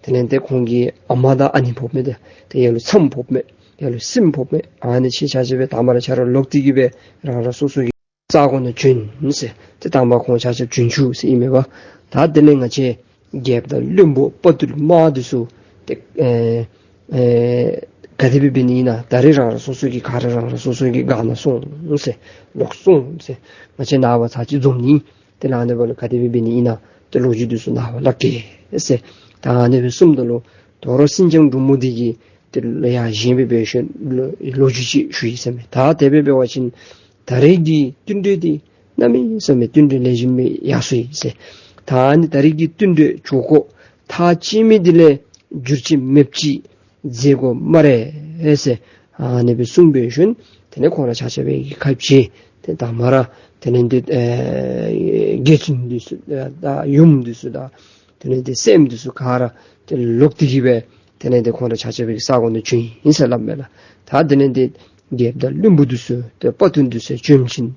དེ་ལས་ཏེ་ཁོང་གི་ཨ་མ་དང་ཨ་ནེ་ཕོགཔ་མས། ཏེ་ཏེ་ཡ་ལུ་ཚམོ་ཕོགཔ་མས། ཡ་ལུ་སྲིངམོ་ཕོགཔ་མས། ཨ་ནི་ཁྱེད་ཆ་ཁྱབ་སྦེ་དང་པ་ར་ཆ་ར་ལོག་སྟེ་གི་སྦེ་རང་རང་སོ་སོ་གི་ས་གོ་ནང་བྱོན་ཟེར། ཏེ་དང་པ་ཁོང་ཆ་ཁྱབ་བྱོན་བཅུག་ཟེར་ཨིན་མས་པ། ད་དེ་ལས་ང་བཅས་རྒྱལཔོ་དང་བློན་པོ་དཔའ་བརྟུལ་དམག་འདི་ཚུ་ཏེ་ཨེ་ཨེ་ག་དེ་སྦེ་འབད་ནི་ཨིན་ན། ད་རེས་རང་རང་སོ་སོ་གི་ག་ར་རང་རང་སོ་སོ་གི་སྒར་ནང་སོང་ཟེར། ལོག་སོང་ཟེར། ང་བཅས་ནངས་པ་ཚར་གཅིག་འཛོམས་ནི། དེ་ལས་ཨ་ནི་འབདཝ་ལས་ག་དེ་སྦེ་འབད་ནི་ཨིན་ན། ཏེ་ལོ་རྒྱུས་འདི་ཚུ་ནངས་པ་སླབ་གེ་ཟེར། ད་ཨ་ནི་སྦེ་གསུངམ་ད་ལུ་དོ་རུང་སེང་ལྕམ་འབྲུག་མོ་འདི་གིས་ཏེ་ཡང་གཞན་སྦེ་འབད་ཞིནམ་ལོ་ལོ་རྒྱུས་ཅིག་ཞུ་ཡི་ཟེར་མས། ད་དེ་སྦེ་འབད་བ་ཅིན་ད་རེས་ཀྱི་བསྟུན་གྲོས་འདི་གནམ་མེད་ས་མེད་བསྟུན་གྲོས་ལེགས་ཤོམ་སྦེ་ཡར་སོང་ཡི་ཟེར། ད་ཨ་ནི་ད་རེས་ཀྱི་བསྟུན་གྲོས་ཇོ་ཁོ་ཐག་བཅད་མི་འདི་ལས་འགྱུར་ཅིག་མེདཔ་ཅིག་མཛད་དགོ་སྨ་རེ་ཟེར། ཨ་ནི་སྦེ་གསུངས་འབད་ཞིནམ་དེ་ལས་ཁོང་ར་ཆ་ཁྱབ་སྦེ་གི་ཁ་ཕྱེ་ཏེ་དང་པ་ར་དེ་ལས་ཏེ་ཨེ་རྒྱལ་བཙུན་འདི་ཚུ་དང་ཡུམ་འདི་ཚུ་དང་དེ་ལས་ཏེ་སྲསམོ་འདི་ཚུ་ག་ར་ཏེ་ལོག་སྟེ་གི་སྦེ་དེ་ལས་ཏེ་ཁོང་ར་ཆ་ཁྱབ་སྦེ་གི་ས་གོ་ནང་བྱོན་ཡི་ཟེར་སླབ་མས་ལགས། ད་དེ་ལས་ཏེ་རྒྱལཔོ་དང་བློན་པོ་འདི་ཚུ་ཏེ་དཔའ་བརྟུལ་འདི་ཚུ་བྱོན་ཞིནམ་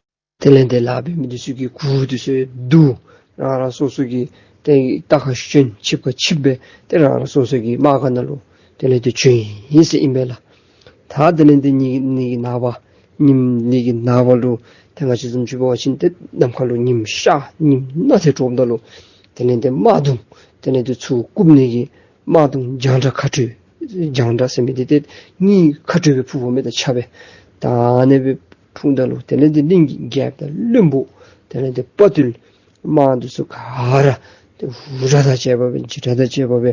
དེ་ལས་ཏེ་ལཱ་འབད་མི་འདི་ཚུ་གི་གུར་འདི་ཚུ་བསྡུ། རང་རང་སོ་སོ་གི་ཏེ་རྟ་ཁར་ཞོན། ཆིབས་ཁར་ཆིབས་སྦེ་ཏེ་རང་རང་སོ་སོ་གི་དམག་སྒར་ནང་ལུ་དེ་ལས་ཏེ་བྱོན་ཡི་ཟེར་ཨིན་པས་ལགས། ད་དེ་ལས་ཏེ་ཉིནམ་ཉིནམ་གི་ནངས་པ་ཉིནམ་ཉིནམ་གི་ནངས་པ་ལུ་ཏེ་ང་བཅས་བཟུམ་ཅིག་འབད་བ་ཅིན་ཏེ་ནམ་མཁའ་ལུ་ཉིམ་ཤར་ཉིམ་ནག་ཏེ་དྲོཔ་ད་ལུ་དེ་ལས་ཏེ་དམག་དུང་དེ་ལས་ཏེ་ཚུར་བཀུག་ནི་གི་དམག་དུང་རྒྱང་གྲགས་ཁ་སྤྲོད། རྒྱང་གྲགས་ཟེར་མི་འདི་ཏེ་གཉིས་ཁ་སྤྲོད་སྦེ་འཕུརཝ་མས། ད་ཆ་སྦེ་ད་ཨ་ནི་སྦེ་འཕུརཝ་ད་ལུ་དེ་ལས་ཏེ་གླིང་གི་རྒྱལཔོ་དང་བློན་པོ་དེ་ལས་ཏེ་དཔའ་བརྟུལ་དམག་འདི་ཚུ་ག་ར་ཏེ་འུར་སྒྲ་དང་བཅས་པ་སྦེ་འཇིགས་སྒྲ་དང་བཅས་པ་སྦེ་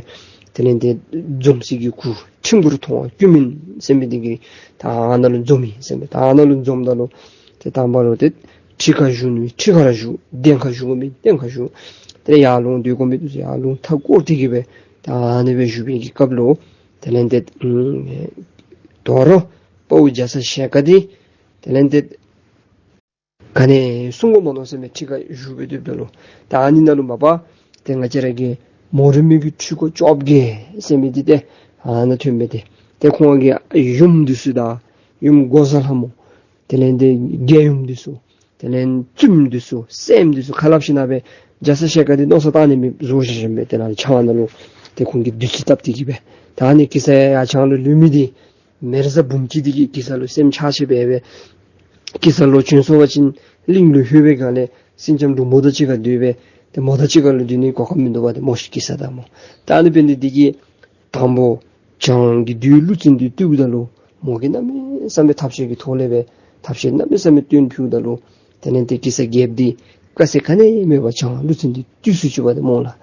དེ་ལས་ཏེ་འཛོམས་སའི་གི་གུར་ཁྲི་གུར་མཐོང་བ་ཀུན་སྨོན་ཟེར་མི་འདི་གི་ད་ཨ་ནཱ་ལུ་འཛོམས་ཡི་ཟེར་མས། ད་ཨ་ནཱ་ལུ་འཛོམསཔ་ད་ལུ་ཏེ་དང་པ་ལུ་ཏེ་ཁྲི་ཁར་བཞུགས་ནི་ཁྲི་ཁར་བཞུགས། གདན་ཁར་བཞུགས་མི་གདན་ཁར་བཞུགས། ཏེ་ཡར་ལུང་སྡོད་དགོ་མི་འདི་ཚུ་ཡར་ལུང་མཐའ་བསྐོར་ཏེ་གི་སྦེ་ད་ཨ་ནི་སྦེ་བཞུགས་པའི་གི་སྐབས་ལུ་དེ་ལས་ཏེ་ཨམ་དོ་རུང་དཔའ་བོ་རྒྱ་ཚ་ཞལ་དཀར་འདི་དེ་ལས་ཏེ་ག་ནི་གསུང་དགོ་མ་མནོ་ཟེར་མས། ཁྲི་ཁར་བཞུགས་སྦེ་སྡོདཔ་ད་ལུ། ད་ཨ་ནི་ནང་ལུ་མ་པ་ཏེ་ང་བཅས་ར་གི་མོ་རེངས་མའི་གི་འཕྲུལ་འཁོར་བཅོ་བརྒྱད་ཟེར་མི་འདི་ཏེ་ཨ་ནཱ་ཐོན་མི་འདི་ཏེ་ཁོང་གི་ཡུམ་འདི་ཚུ་དང་ཡུམ་འགོག་བཟའ་ལྷ་མོ་དེ་ལས་ཏེ་རྒྱལ་ཡུམ་འདི་ཚུ་དེ་ལས་བཙུནམོ་འདི་ཚུ་སྲསམོ་འདི་ཚུ་ཁ་སླབ་ཞིནམ་སྦེ་རྒྱ་ཚ་ཞལ་དཀར་འདི་མནོ་བསམ་བཏང་ནི་མེདཔ་བཟོ་ཞིནམ་སྦེ་ཏེ་ནཱ་ལུ་ཆང་ནང་ལུ་ཏེ་ཁོང་གིས་བདུད་རྩི་བཏབ་སྟེ་གི་སྦེ། ད་ཨ་ནི་གེ་སར་ཡར་ཆང་ལུ་བླུགས་མི་འདི་མེ་བཟའ་འབུམ་སྐྱིད་འདི་གིས་གེ་སར་ལུ་སེམས་ཆགས་ཆེ་སྦེ་སྦེ་གེ་སར་ལོག་བྱོན་སོང་པ་ཅིན་གླིང་ལུ་ལྷོད་པའི་སྒང་ལས་སེང་ལྕམ་འབྲུག་མོ་དང་གཅིག་ཁར་སྡོད་སྦེ་ཏེ་མོ་དང་གཅིག་ཁར་ལུ་སྡོད་ནི་གོ་སྐབས་མིན་འདུག་པ། ཏེ་མོ་ཤིག་གེ་སར་དང་མོ། ད་ཨ་ནི་འབད་ནི་འདི་གིས་དང་པ་ཆང་གི་བདུད་ཀླུ་བཙན་འདི་བཏུལཝ་ད་ལུ་མོ་གིས་གནམ་མེད་ས་མེད་ཐབས་ཤེས་ཀྱི་ཐོག་ལས་སྦེ་ཐབས་ཤེས་གནམ་མེད་ས་མེད་སྟོན་ཕུལཝ་ད་ལུ་དེ་ལས་ཏེ་གེ་སར་རྒྱལཔོ་འདི་དཀའ་ཚེགས་ག་ནི་མེད་པར་ཆང་ཀླུ་བཙན་འདི་བཏུལ་ཚུགས་ཅི་པ་ཏེ་མོ་ལགས།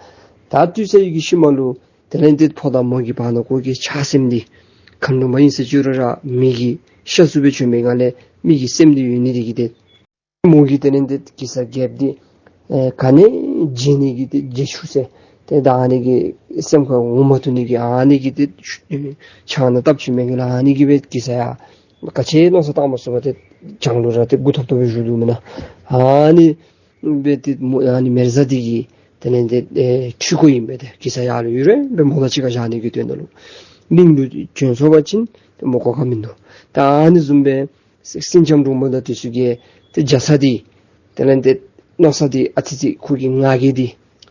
ད་བཏུལ་ཚར་བའི་གི་ཤུལ་མ་ལུ་དེ་ལས་ཏེ་ཕོ་དང་མོ་གི་བར་ན་ཁོ་གི་ཆགས་སེམས་འདི་ག་དེ་སྦེ་ཨིན་ཟེར་ཅི་རུང་ར་མི་གི་ཤ་ཚུ་སྦེ་བྱོན་པའི་སྒང་ལས་མི་གི་སེམས་འདི་ཡོད་ནི་འདི་གིས་ཏེ་མོ་གིས་དེ་ལས་ཏེ་གེ་སར་རྒྱལཔོ་འདི་ཨེ་ག་ནི་བརྗེད་ནི་གི་ཏེ་བརྗེད་ཆུག་ཟེར་ཏེ་ད་ཨ་ནི་གི་སེམས་ཁར་འོང་མ་བཏུབ་ནི་གི་ཨ་ནི་གི་ཏེ་ཆང་ནང་བཏབ་བྱིན་མི་གི་ལགས། ཨ་ནི་གིས་སྦེ་གེ་སར་ཡང་ག་ཅི་མནོ་བསམ་བཏང་མ་ཚུགས་པར་ཏེ་ཆང་ལུ་ར་ཏེ་མགུ་འཐོམ་འཐོམ་སྦེ་བཞུགས་འདུག་མེན་ན། ཨ་ནི་སྦེ་ཏེ་མོ་ཨ་ནི་མེ་བཟའ་འདི་གིས་དེ་ལས་ཏེ་ཨེ་འཕྲུལ་འཁོར་ཨིན་པས། ཏེ་གེ་སར་ཡར་ལུ་ཡུན་རིང་སྦེ་མོ་དང་གཅིག་ཁར་བཞག་ནི་གི་དོན་དག་ལུ་གླིང་ལུ་བྱོན་སོང་པ་ཅིན་ཏེ་མོ་གོ་སྐབས་མིན་འདུག། ད་ཨ་ནི་བཟུམ་སྦེ་སེང་ལྕམ་འབྲུག་མོ་དང་འདི་ཚུ་གིས་ཏེ་རྒྱ་ཚ་འདི་དེ་ལས་ཏེ་མནོ་བསམ་འདི་ཨ་ཙི་ཙི་ཁོ་གི་ང་རྒྱལ་འདི་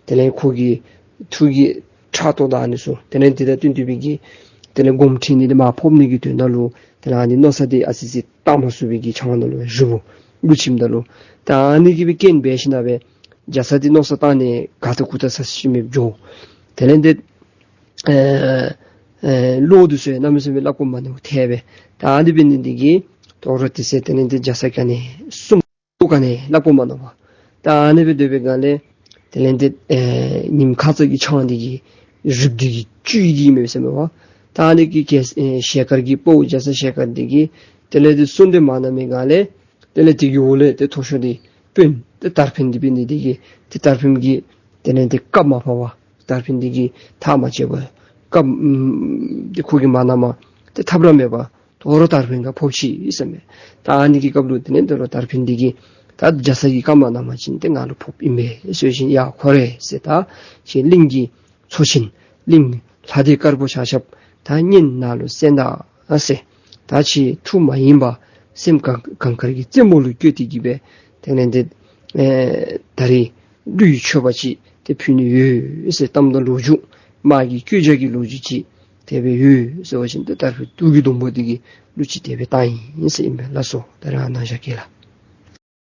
དེ་ལས་ཁོ་གི་ཐུགས་ཀྱི་ཕྲག་དོག་དང་ཨ་ནི་ཚུ་དེ་ལས་འདི་དང་བསྟུན་ཏེ་སྦེ་གི་དེ་ལས་དགོངསམ་ཁྲེལ་ནི་འདི་མར་ཕོག་ནི་གི་དོན་དག་ལུ་དེ་ལས་ཨ་ནི་མནོ་བསམ་འདི་ཨ་ཙི་ཙི་བཏང་མ་ཚུགས་པའི་གི་ཆང་ནང་ལུ་རིལ་བུ་འགོ་བཙུགསཔ་ད་ལུ་ད་ཨ་ནི་གིས་སྦེ་རྐྱེན་འབད་ཞིནམ་སྦེ་རྒྱ་ཚ་འདི་མནོ་བསམ་བཏང་ནི་ག་ཏེ་གུ་ཏེ་ས་ཤི་མི་འགྱོ། དེ་ལས་ཏེ་ཨེ་ཨེ་བློ་འདི་ཚུ་ཡང་གནམ་མེད་ས་མེད་སླབ་དགོ་མ་མནོ་ཐལ་སྦེ། ད་ཨ་ནི་འབད་ནི་འདི་གིས་དོ་རུང་དེ་ཚེ་དེ་ལས་ཏེ་རྒྱ་ཚ་ག་ནི་གསུང་ག་ནི་སླབ་དགོ་མ་མནོ་བར་ད་ཨ་ནི་སྦེ་སྡོད་པའི་སྒང་ལས་དེ་ལས་ཏེ་ཨེ་ཉིམ་ཁ་ཙ་གི་ཆང་འདི་གིས་རིལ་བུ་འདི་གིས་བཅུད་ཀྱི་མེད་ཟེར་མས་པ། ད་ཨ་ནི་གིས་གེ་ཨེ་ཞལ་དཀར་གྱི་དཔའ་བོ་རྒྱ་ཚ་ཞལ་དཀར་འདི་གིས་དེ་ལས་ཏེ་གསུང་འདི་མ་གནང་བའི་སྒང་ལས་དེ་ལས་དེ་གི་འོག་ལས་ཏེ་མཐོ་ཤོས་འདི་དཔོན་ཏེ་དར་འཕེན་འདི་འབད་ནི་འདི་གིས་ཏེ་དར་འཕེན་གྱིས་དེ་ལས་ཏེ་བཀའ་མ་ཕབ་པར་དར་འཕེན་འདི་གིས་ཐག་མ་བཅད་པར་བཀའ་ཨམ་ཏེ་ཁོ་གིས་མ་གནངམ་ཏེ་ཐབས་ར་མེད་པར་དོ་རུང་དར་འཕེན་ཁར་ཕོག་ཅི་ཟེར་མས། ད་ཨ་ནི་གི་སྐབས་ལུ་དེ་ལས་དོ་རུང་དར་འཕེན་འདི་གིས་ད་རྒྱ་ཚ་གིས་བཀའ་མ་གནང་པ་ཅིན་ཏེ་ང་ལུ་ཕོགཔ་ཨིན་པས་ཟེར་ཞིནམ་ཡ་ཁོ་རེ་ཟེར། ད་ཁྱེད་གླིང་གི་ཚོ་ཆེན་གླིང་ལྷ་སྡེ་དཀར་པོ་ཆ་ཁྱབ་ད་སྙན་ནང་ལུ་གསན་ད་ཟེར། ད་ཁྱེད་ཐུགས་མ་ཡེངས་པར་སེམས་གངས་གངས་དཀར་གྱི་རྩེ་མོ་ལུ་བཀོད་དེ་གི་སྦེ་དེ་ལས་ཏེ་ཨེ་ད་རིས་ཀླུ་ཡི་མཆོད་པ་ཅིག་ ཏེ་ཕུལ་ནི་ཡོད་ཟེར་གཏམ་དང་ལོ་རྒྱུས་དམག་གི་བཀོད་རྒྱ་གི་ལོ་རྒྱུས་ཅིག་དེ་སྦེ་ཡོད་ཟེར་བ་ཅིན་ཏེ་དར་འཕེན་དུག་གི་སྡོང་པོ་དེ་གིས་གླུ་ཅིག་དེ་སྦེ་བཏང་ཡི་ཟེར་ཨིན་མས་ལགས་སོ། ད་རེས་ཨ་ནཱ་བཞག་གེ་ལགས།